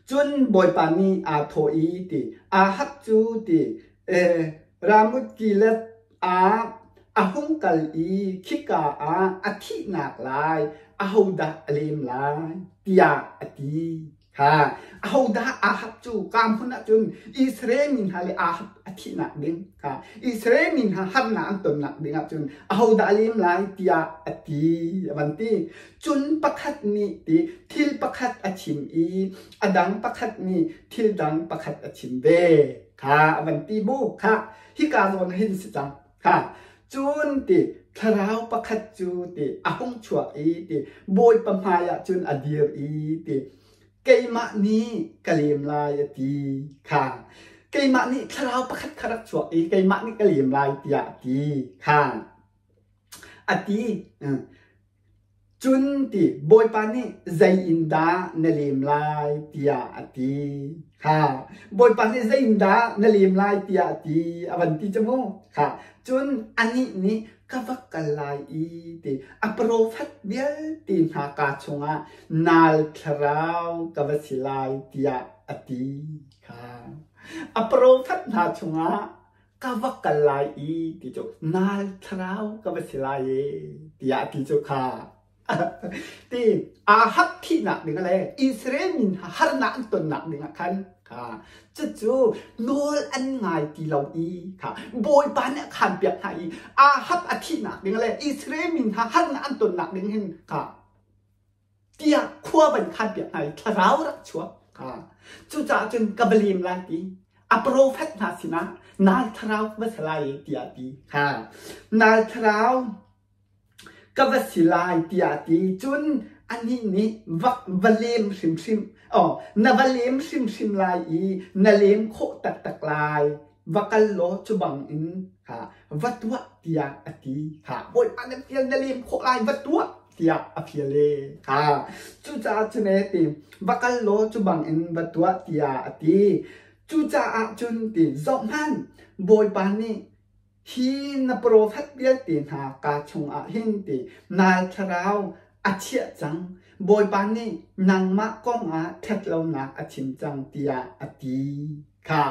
Cun Bawipa nih aa thawh i ti Ahab cu ti Ramoth-gilead ah a hung kal i khika ah a thihnak lai ahodah a lem lai tiah a ti. Kha ahodah Ahab cu ka hmun ah cun Israel mi hna le Ahab a thihnak ding kha Israel mi hna harnak an tonnak ding ah cun ahodah a lem lai tiah a ti a van ti. Cun pakhat nih ti thil pakhat a chim i a dang pakhat nih thil dang pakhat a chim ve kha a van ti bu kha hika zawn hin si cang kha. Cun ti thlarau pakhat cu ti a hung chuak i ti Bawipa hmaiah cun a dir i ti keimah nih ka lem lai a ti kha. Keimah nih thlarau pakhat kha rak chuak i keimah nih ka lem lai tiah a ti kha. A ti. Cun ti Bawipa nih zei in dah na lem lai tiah a ti. Kha Bawipa nih zei in dah na lem lai tiah a ti a van ti cu mu. Kha cun anih nih ka va kal lai i ti a profet vialte hna kaa chungah nal thlarau ka va si lai tiah a ti. Kha a profet hna chungah ka va kal lai i ti cu nal thlarau ka va si lai e tiah ti cu kha ti Ahab thihnak ding le Israel mi hna harnak an tonnak ding ah khan kha cucu nawl an ngai ti lo i kha Bawipa nih a khan piak hna i Ahab a thihnak ding le Israel mi hna harnak an tonnak ding hin kha tiah khua van khan piak hna i thlarau rak chuak. Cucaah cun ka va lem lai ti a profet hna sinah nal thlarau ka va si lai tiah ti. Nal thlarau ka va si lai tiah ti. Cun anih nih va lem hrimhrim oh na va lem hrimhrim lai i na lem khawh taktak lai va kal law cu bangin kha va tuah tiah a ti. Kha Bawipa na fial na lem khawh lai va tuah tiah a fial e. Kha cucaah cun e ti va kal law cu bangin va tuah tiah a ti. Cucaah cun ti zohhmanh Bawipa nih hi na profet vialte hna kaa chungah hin ti nal thlarau a chiah cang. Bawipa nih nangmah kongah ṭhatlonak a chim cang tiah a ti. Kha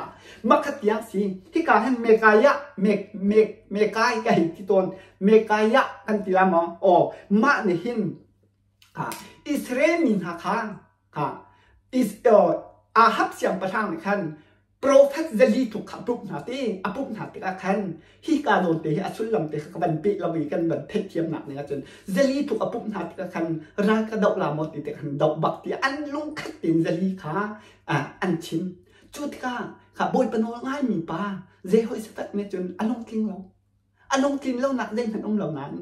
makhat tiang si hika hin Mekaiah mek mek mekai ka hei ti tawn Mekaiah kan ti la maw aw mah nih hin kha Israel mi hna kha kha is Ahab siangpahrang nih khan. Profet zali tluk kha a pumh hna ti a pumh hna tikah khan hi ka zawn te hi a sullam te kha ka van peh lo i kan van theihthiamnak ning ahcun zali tluk a pumh hna tikah khan ral ka doh la maw ti tikah khan doh bak ti an lungkhat tein zali kha an chim. Cu tikah kha Bawipa nawl ngaimi pa Jehoshaphat nih cun a lungtling lo. A lungtlin lonak zeihmanh um lo nain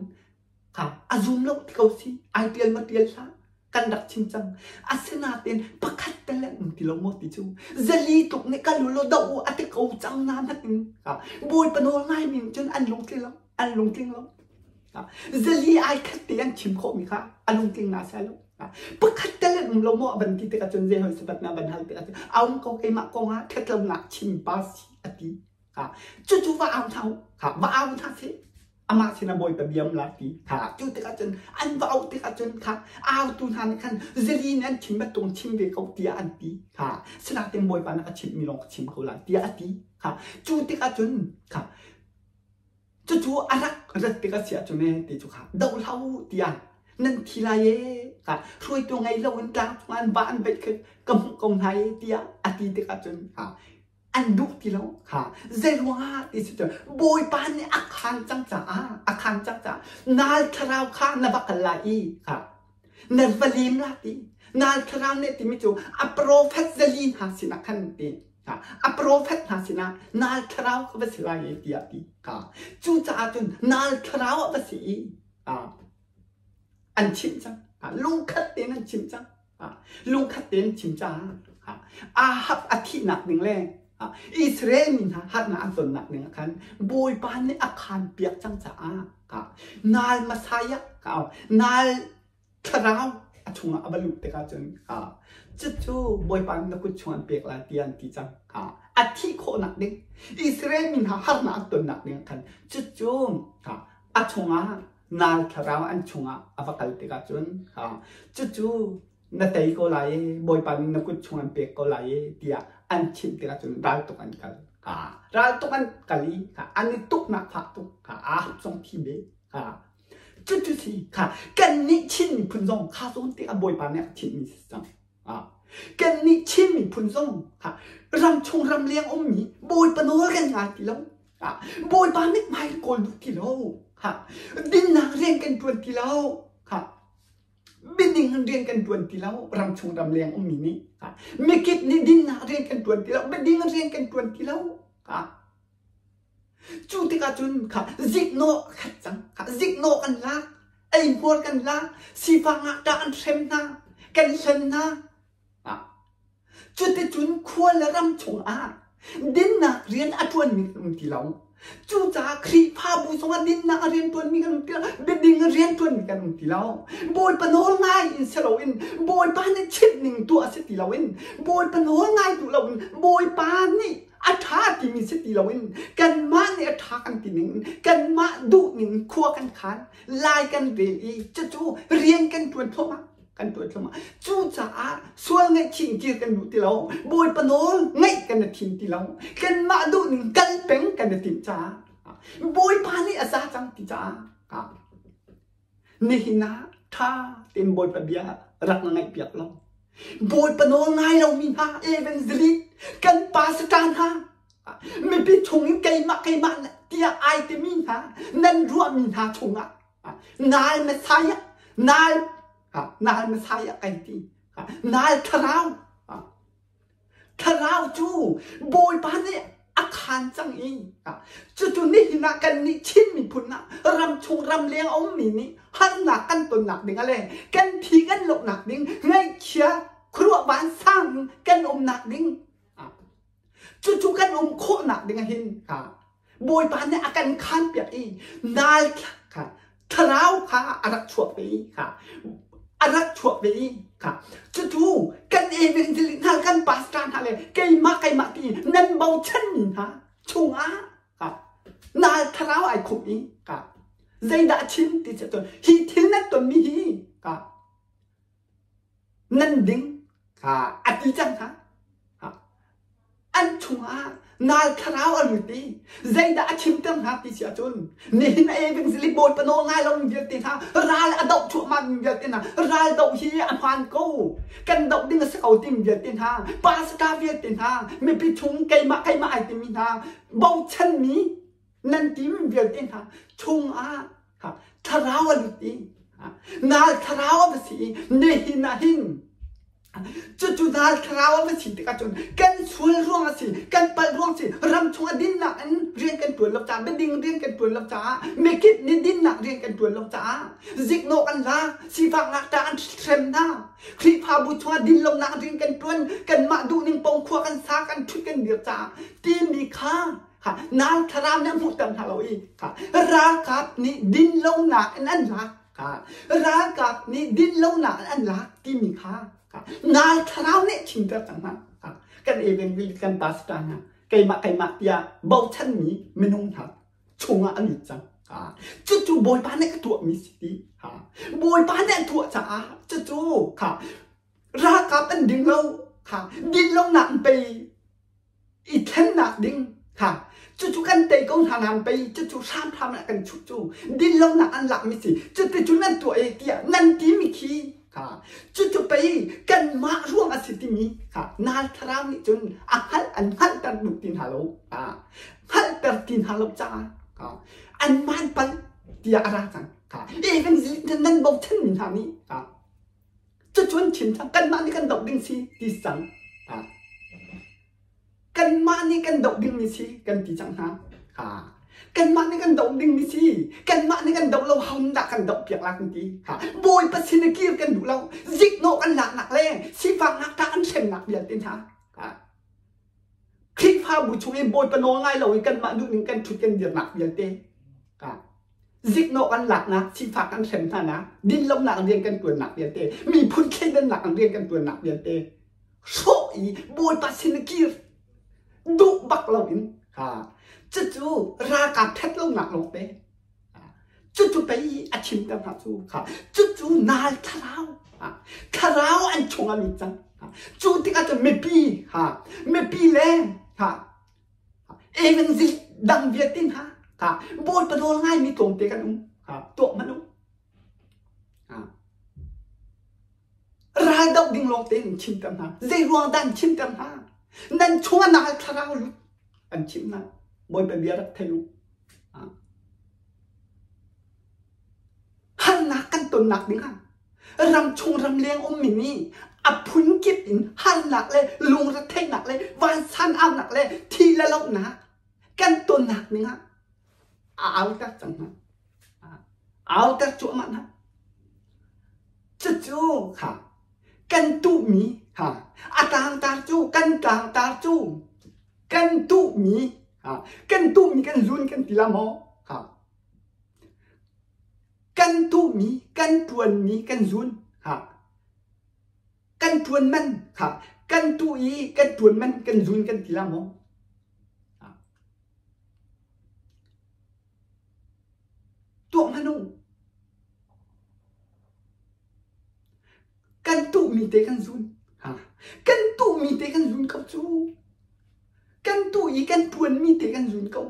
kha a zum lo ti ko si ai tial ma tial hlah kan rak chim cang. Asinain pakhat tal an um ti lo maw ti cu zali tluk nih kal u law doh u a ti ko cang na natin kha Bawipa nawl ngai mi cun an lungtling lo an lungtling lo. Zali ai khat te an chim khawhmi kha a lungtling na sai lo. Pakhat tal an um lo maw a van ti tikah cun zei hoi sabat na van hal tikah cun a um ko keimah kong ah ṭhatlonak chim pa si a ti. Cucu va au hna u, va au hna seh. Amah sinah Bawipa bia um lai ti. Cu tikah cun an va auh tikah cun kha autu hna nih khan zali nih an chim bantuk chim ve ko tiah an ti. Sinain Bawipa nih a chimhmi lawng ka chim ko lai tiah a ti. Cu tikah cun kha cucu a rak rat tikah si ahcun ee ti cu kha doh hlah u tiah nan thi lai ee kha hruaitu ngei loin tlang cungah an va an veih khi ka hmuh ko hna ee tiah a ti tikah cun an duh ti lo kha zei ruangah ti si cun Bawipa nih a khaan cang caah a khaan cang caah nal thlarau kha na va kal lai i kha na va lim la ti nal thlarau nih timi cu a profet zali hna sinah khan ti a profet hna sinah nal thlarau kha va si lai i tiah ti kha cucaah cun nal thlarau a va si i an chimh cang lungkhat tein an chimh cang lungkhat tein chim caah Ahab a thihnak ding le Israel mi hna harnak an tonnak ding ah khan Bawipa nih a khaan piak cang caah nal Messiah nal thlarau a chungah a va luh tikah cun cucu Bawipa nih na kut chung an pek lai tiah an ti cang. A thih khawhnak ding Israel mi hna harnak an tonnak ding ah khan cucu a chungah nal thlarau an chungah a va kal tikah cun cucu na tei ko lai i Bawipa nih na kut chung an pek ko lai i tiah an chimh tikah cun raltuk an kal. Raltuk an kal i an i tuknak fak tuk Ahab zong thi ve. Cucu si kha kannih Chin miphun zong kha zawn tikah Bawipa nih a chimhmi si cang. Kannih Chin miphun zong ramchung ramleng ummi Bawipa nawl kan ngai ti lo. Bawipa mithmai kan kawl duh ti lo. Dinnak rian kan ṭuan ti lo. Biading in rian kan ṭuan ti lo. Ramchung ramleng ummi nih. Mikip nih dinnak rian kan ṭuan ti lo. Biading in rian kan ṭuan ti lo. Cu tikah cun kha ziknawh a khat cang. Kha ziknawh kan lak, eihmuar kan lak, sifak ngakṭah an hrem hna, kan hlen hna. Cuticun khua le ram chungah dinnak rian a ṭuanmi kan um ti lo. Cucaah Khrihfabu zongah dinnak a rian ṭuanmi kan um ti lo, biading a rian ṭuanmi kan um ti lo. Bawipa nawl ngai in si loin Bawipa nih chimh ning tuah a si ti loin Bawipa nawl ngai duh loin Bawipa nih a ṭha timi si ti loin kanmah nih a ṭha kan ti ning kanmah duh ning khua kan khan lai kan rel i cucu rian kan ṭuan thluahmah kan ṭuan thluahmah. Cucaah sual ngaihchih in kir kan duh ti lo Bawipa nawl ngaih kan i thim ti lo kanmah duh ning kal peng kan i timh caah Bawipa nih a za cang ti caah Nihin ah ṭha tein Bawipa bia rak na ngaihpiak lo. Bawipa nawl ngai lomi hna evangelist kan pastor hna mipi chungin keimah keimah tiah ai timi hna nan ruahmi hna chungah nal Messiah nal nal Messiah kai ti nal thlarau Thlarau cu Bawipa nih a khaan cang i cucu nihin ah kannih Chin miphun ah ramchung ramleng a ummi nih harnak kan tonnak ding ah le kan thi kan lohnak ding ngaihchia khuaruah vansang in kan umnak ding cucu kan um khawhnak ding ah hin Bawipa nih a kan khaanpiak i nal kha thlarau kha a rak chuak ve i kha a rak chuak ve i kha cucu kan evangelist hna kan pastor hna le keimah keimah ti nan bochanmi hna chungah kha nal thlarau ai khumh i kha zeidah chim ti cun hi thil nan tonmi hi kha nan ding kha a ti cang hna. An chungah Nal thlarau a lut i zeidah a chimter hna ti si ahcun nihin a evangelist bawipa nawl ngai lomi vialte hna ral a doh cuahmah mi vialte hna ral doh hi a hmaan ko kan doh ding a si ko timi vialte hna pastor vialte hna mipi chung keimah keimah ai timi hna bochanmi nan timi vialte hna chungah thlarau a lut i nal thlarau a va si i nihin ah hin Cucu dal thlarau a va si tikah cun kan sual ruang a si, kan palh ruang si, ram chung a dinnak in rian kan ṭuan lo caah, biading rian kan ṭuan lo caah, mikip nih dinnak rian kan ṭuan lo caah, ziknawh kan la, sifak ngakṭah an hrem hna, Khrihfabu chungah dinlonak rian kan ṭuan, kanmah duhning pong khua kan sa, kan ṭhut kan dir caah timi kha nal thlarau nih a hmuhter hna lo i ralkap nih dinlonak in an lak. Ralkap nih dinlonak an lak timi kha nal thlarau nih chimter cang hna. Kan evangelist kan pastor hna keimah keimah tiah bochanmi minung hna chungah an lut cang. Cucu Bawipa nih ka tuahmi si ti. Bawipa nih a tuah caah cucu kha ralkap an ding lo kha dinlonak an pei i thlennak ding kha cucu kan tei ko hna nan pei cucu hramhram ah kan chuh cu dinlonak an lakmi si cuticun nan tuah e tiah nan timi khi kha cucu pei kanmah ruang a si timi kha nal thlarau nih cun a hngalh an hngalhter duh ti hna lo hngalhter ti hna lo caah an man pal tiah a ra cang kha even nan bochanmi hna nih Cucun chim cang kanmah nih kan doh ding si ti cang. Kanmah nih kan doh ding mi si kan ti cang hna. Kanmah nih kan doh ding mi si. Kanmah nih kan doh lo hau dah kan doh piak la kan ti. Bawipa sin i kir kan duh lo. Ziknawh kan laknak le sifaknak ta an hremnak vialte hna. Khrihfabu chung i Bawipa nawl ngai lo i kanmah duhning kan ṭhut kan dirnak vialte. Ziknawh kan laknak, sifak kan hrem hnanak, dinlonak rian kan ṭuannak vialte, miphun thleidannak rian kan ṭuannak vialte hrawh i Bawipa sin i kir duh bak loin cucu ralkap ṭhat lonak lawngte cucu pei a chimter hna cu cucu nal thlarau thlarau an chung a lut cang cu tikah cun mipi mipi le evangelist dang vialte hna bawipa nawl ngaimi tlawmte kan um tuah hmanh u ral doh ding lawng tein chimter hna zei ruang dah an chimter hna nan chung ah nal thlarau lut an chimh hna bawipa bia rak thei u Harnak kan tonnak dingah ramchung ramleng ummi nih a phunkip in harnak le lungretheihnak le vansan aunak le thi le lohnak kan tonnak dingah a auter cang hna. A auter cuahmah hna. Cucu kha kan tuhmi ha a tlangtar cu kan tlangtar cu kan tuhmi kan tuhmi kan zun kan ti la maw? Kan tuhmi, kan ṭuanmi kan zun. Kan ṭuan man kan tuh i kan ṭuan man kan zun kan ti la maw? Tuah hmanh u. Kan tuhmi te kan zun. Kan tuhmi te kan zun ko cu. Kan tuh i kan ṭuanmi te kan zun ko.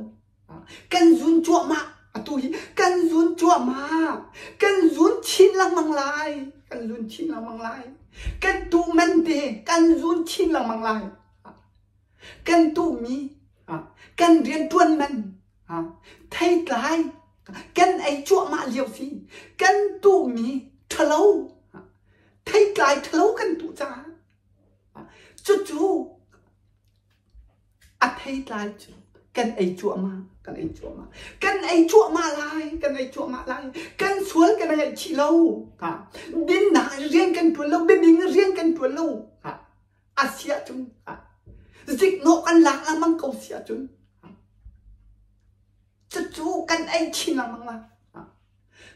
Kan zun cuahmah. Atu hi kan zun cuahmah. Kan zun chin lengmang lai. Kan zun chin lengmang lai. Kan tuh man te kan zun chin lengmang lai. Kan tuhmi kan rianṭuan man theitlai kan ei cuahmah lio si. Kan tuhmi ṭhalo theitlai ṭhalo kan tuh caah cucu a theitlai cu kan ei cuahmah kan ei cuahmah kan ei cuahmah lai kan ei cuahmah lai kan sual kan ngaihchih lo dinnak rian kan ṭuan lo biading rian kan ṭuan lo a si ahcun ziknawh kan lak lengmang ko si ahcun cucu kan ei chin lengmang la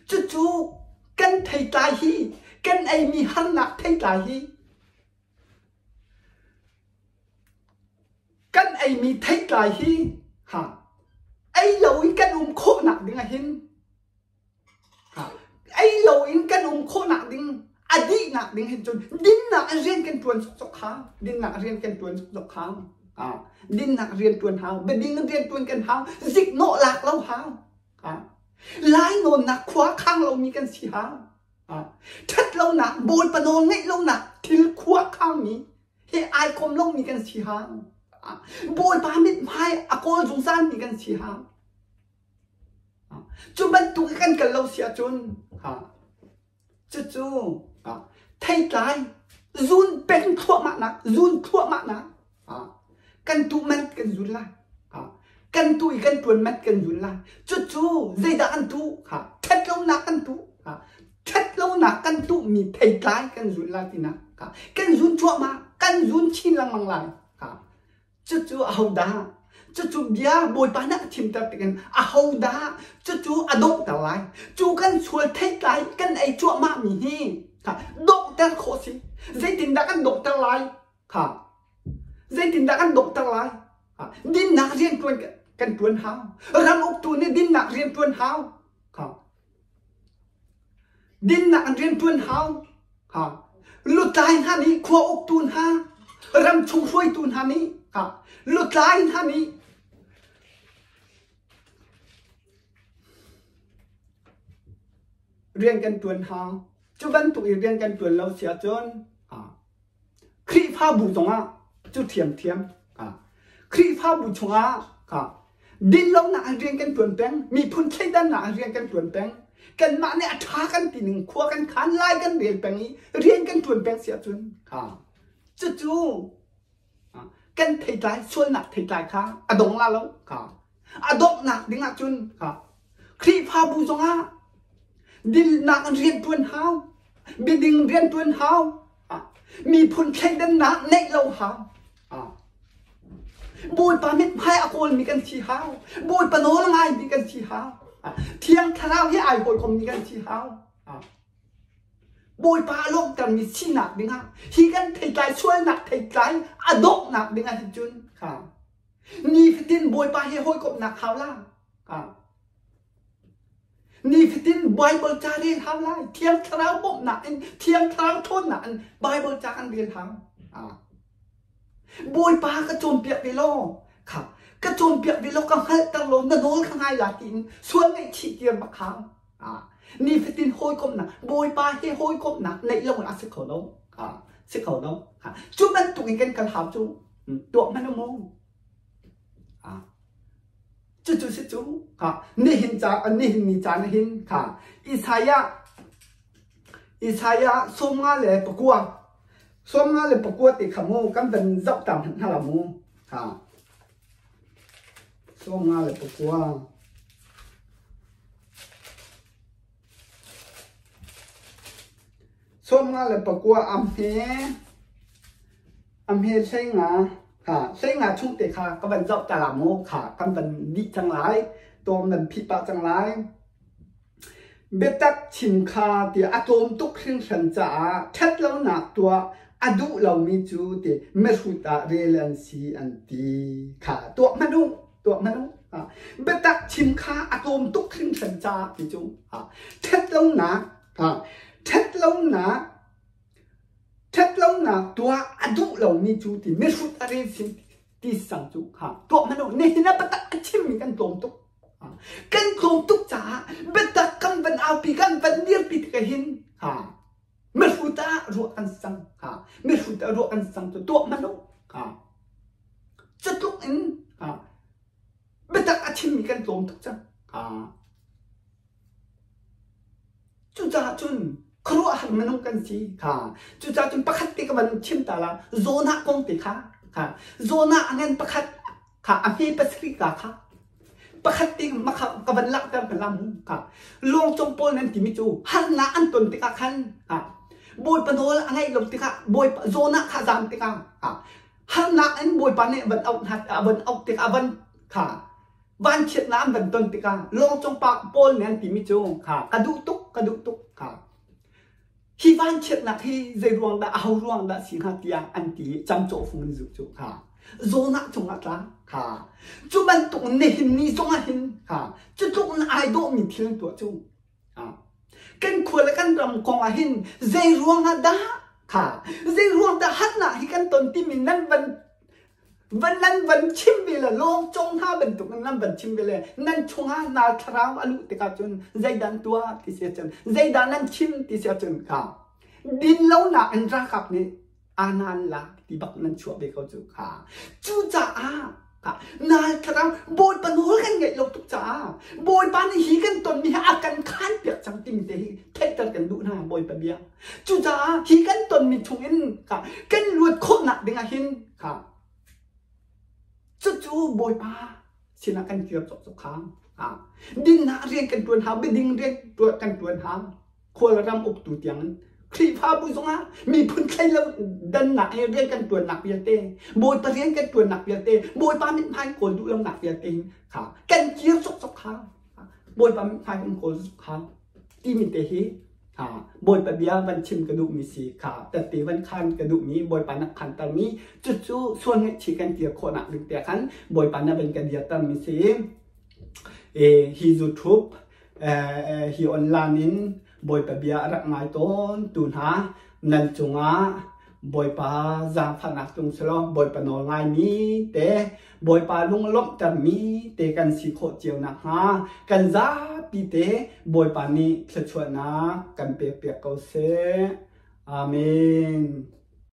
cucu kan theitlai hi kan eimi harnak theitlai hi Kan eimi theitlai hi ha ei lo in kan um khawhnak ding ah hin ha ei lo in kan um khawhnak ding a dihnak ding hin cun dinnak in rian kan ṭuan sawksawk kha dinnak rian kan ṭuan sawksawk kha. Dinnak rian ṭuan hau, biading rian ṭuan kan hau, ziknawh lak lo hau. Lainawnnak khua khang lomi kan si hau. Ṭhat lonak, Bawipa nawl ngeih lonak thil khua khangmi he ai kom lomi kan si hau. Bawipa mithmai a kawl zungzalmi kan si hau. Cu bantuk i kan kal lo si ahcun cucu theitlai zun peng thluahmahnak zun thluahmahnak kan tuh man kan zun lai kan tuh i kan ṭuan mat kan zun lai cucu zeidah kan tuh ṭhatlonak kan tuh ṭhatlonak kan tuhmi theitlai kan zun lai tinak kan zun cuahmah kan zun chin lengmang lai Cucu ahodah? Cucu bia Bawipa nih a thimter tikin ahodah cucu a donghter lai? Cu kan sual theitlai kan ei cuahmahmi hi kha donghter khawh si. Zeitindah kan donghter lai? Kha zeitindah kan donghter lai? Dinnak rian ṭuan kan ṭuan hau. Ram uktu nih dinnak rian ṭuan hau. Kha Dinnak an rianṭuan hau. Ha. Lutlai hna nih khua uktu hna, ramchung hruaitu hna nih ha. Lutlai hna nih rian kan ṭuan hau. Cu bantuk i rian kan ṭuan lo si ahcun ha. Khrihfabu zongah cu ṭhiamṭhiam. Khrihfabu chungah dinlonak in rian kan ṭuan peng, miphun thleidannak in rian kan ṭuan peng, kanmah nih a ṭha kan ti ning khua kan khan lai kan rel peng i rian kan ṭuan peng si ahcun cucu kan theitlai sualnak theitlai kha a dong la lo. A donghnak ding ahcun Khrihfabu zongah dinnak in rian ṭuan hau, biading rian ṭuan hau, miphun thleidannak neih lo hau. Bawipa mithmai a kawlmi kan si hau. Bawipa nawl ngaimi kan si hau. Thiang Thlarau hi ai hawikommi kan si hau. Bawipa a lawmhtermi sinak dingah hi kan theitlai sualnak theitlai a donghnak dingah hin cun nifatin Bawipa he hawikomhnak hau la. Nifatin Bible ca rel hau lai. Thiang Thlarau bawmhnak in, Thiang Thlarau ṭhawnnak in Bible ca kan rel hau. Bawipa ka cawnpiak ve law, kha ka cawnpiak ve law ka hngalhter law na nawl ka ngai la tiin sual ngaihchih tir bak hau. Nifatin hawikomhnak, Bawipa he hawikomhnak neih lo a si kho lo. Si kho lo. Cu bantuk in kan kal hau cu tuah hmanh u mu. Cucu si cu kha nihin ca nihin ni caan hin kha Isaiah Isaiah 54 54 ti kha mu kan van zoh ta hmanh hna la mu kha 54 59 a hme a hme 15 kha 15 chung te kha ka van zoh ta la mu kha kan van dih cang lai tawm nan phih pah cang lai biatak chim kha ti a tlawm tuk hringhran caah ṭhat lonak tuah a duh lomi cu ti mihrut ah rel an si an ti kha tuah hmanh u tuah hmanh u biatak chim kha a tlawm tuk hringhran caah ti cu ṭhat lonak Ṭhatlonak ṭhatlonak tuah a duh lomi cu ti mihrut a rel sin ti sang cu kha tuah hmanh u nihin ah biatak a chimmi kan tlawm tuk. Kan tlawm tuk caah biatak kan van aupi kan van dirpi tikah hin ha mihrut ah ruah kan sang ha mihrut ah ruah kan sang cu tuah hmanh u ha cutluk in ha biatak a chimmi kan tlawm tuk cang ha Cucaah cun khuaruahhar minung kan si kha. Cucaah cun pakhat te ka van chim ta la Jonah kong te kha kha Jonah a ngan pakhat kha a hme pasarih ka kha pakhat te makha ka van langhter hna la mu kha lawngcawng pawl nan timi cu harnak an ton tikah khan ha Bawipa nawl a ngaih lo tikah Bawipa Jonah kha zam tikah ha harnak in Bawipa nih van auh hna van auh tikah van kha Vanchiatnak an van ton tikah lawngcung pa Paul nih an timi cu kha ka duh tuk ka duh tuk kha hi vanchiatnak hi zei ruang dah aho ruang dah si hnga tiah an ti i camcawh fung in zuh cu kha Jonah cungah tla kha cu bantuk nihin ni zongah hin kha cu tluk in ai dawhmi thil an tuah cu kan khua le kan ram kong ah hin zei ruangah dah kha zei ruang dah hatnak hi kan ton timi nan van. Van nan van chim ve le lawng cong hna bantuk in nan van chim ve le nan chungah nal thlarau a luh tikah cun zeidah an tuah ti si ahcun zeidah nan chim ti si ahcun kha din lonak in ralkap nih anan lak ti bak nan chuah ve ko cu kha. Cucaah nal thlarau Bawipa nawl kan ngaih lo tuk caah Bawipa nih hi kan tonmi hi a kan khan piak cang timi te hi theihter kan duh hna Bawipa bia. Cucaah hi kan tonmi chungin kha kan luat khawhnak dingah hin kha cucu Bawipa sinah kan kir cawk kha dinnak rian kan tuan hau biading rian kan tuan hau khual ram uktu tiang in Khrihfabu zongah miphun thlei lo dannak he rian kan tuannak vialte Bawipa rian kan tuannak vialte Bawipa mithmai kawl duh lonak vialte kha kan kir cawk kha Bawipa mithmai kan kawl kha timi te hi Bawipa bia van chim ka duhmi si kha tette van khan ka duhmi Bawipa nak khantermi cucu sual ngaihchih kan kir khawhnak ding te khan Bawipa na van kan dirtermi si. Hi YouTube hi online in Bawipa bia a rak ngai tawn tu hna nan cungah Bawipa zaangfahnak tlung selaw Bawipa nawl ngaimi te Bawipa lunglawmhtermi te kan si khawh cio nakhnga kan zapi te Bawipa nih thluachuahnak kan pekpiak ko seh. Amen.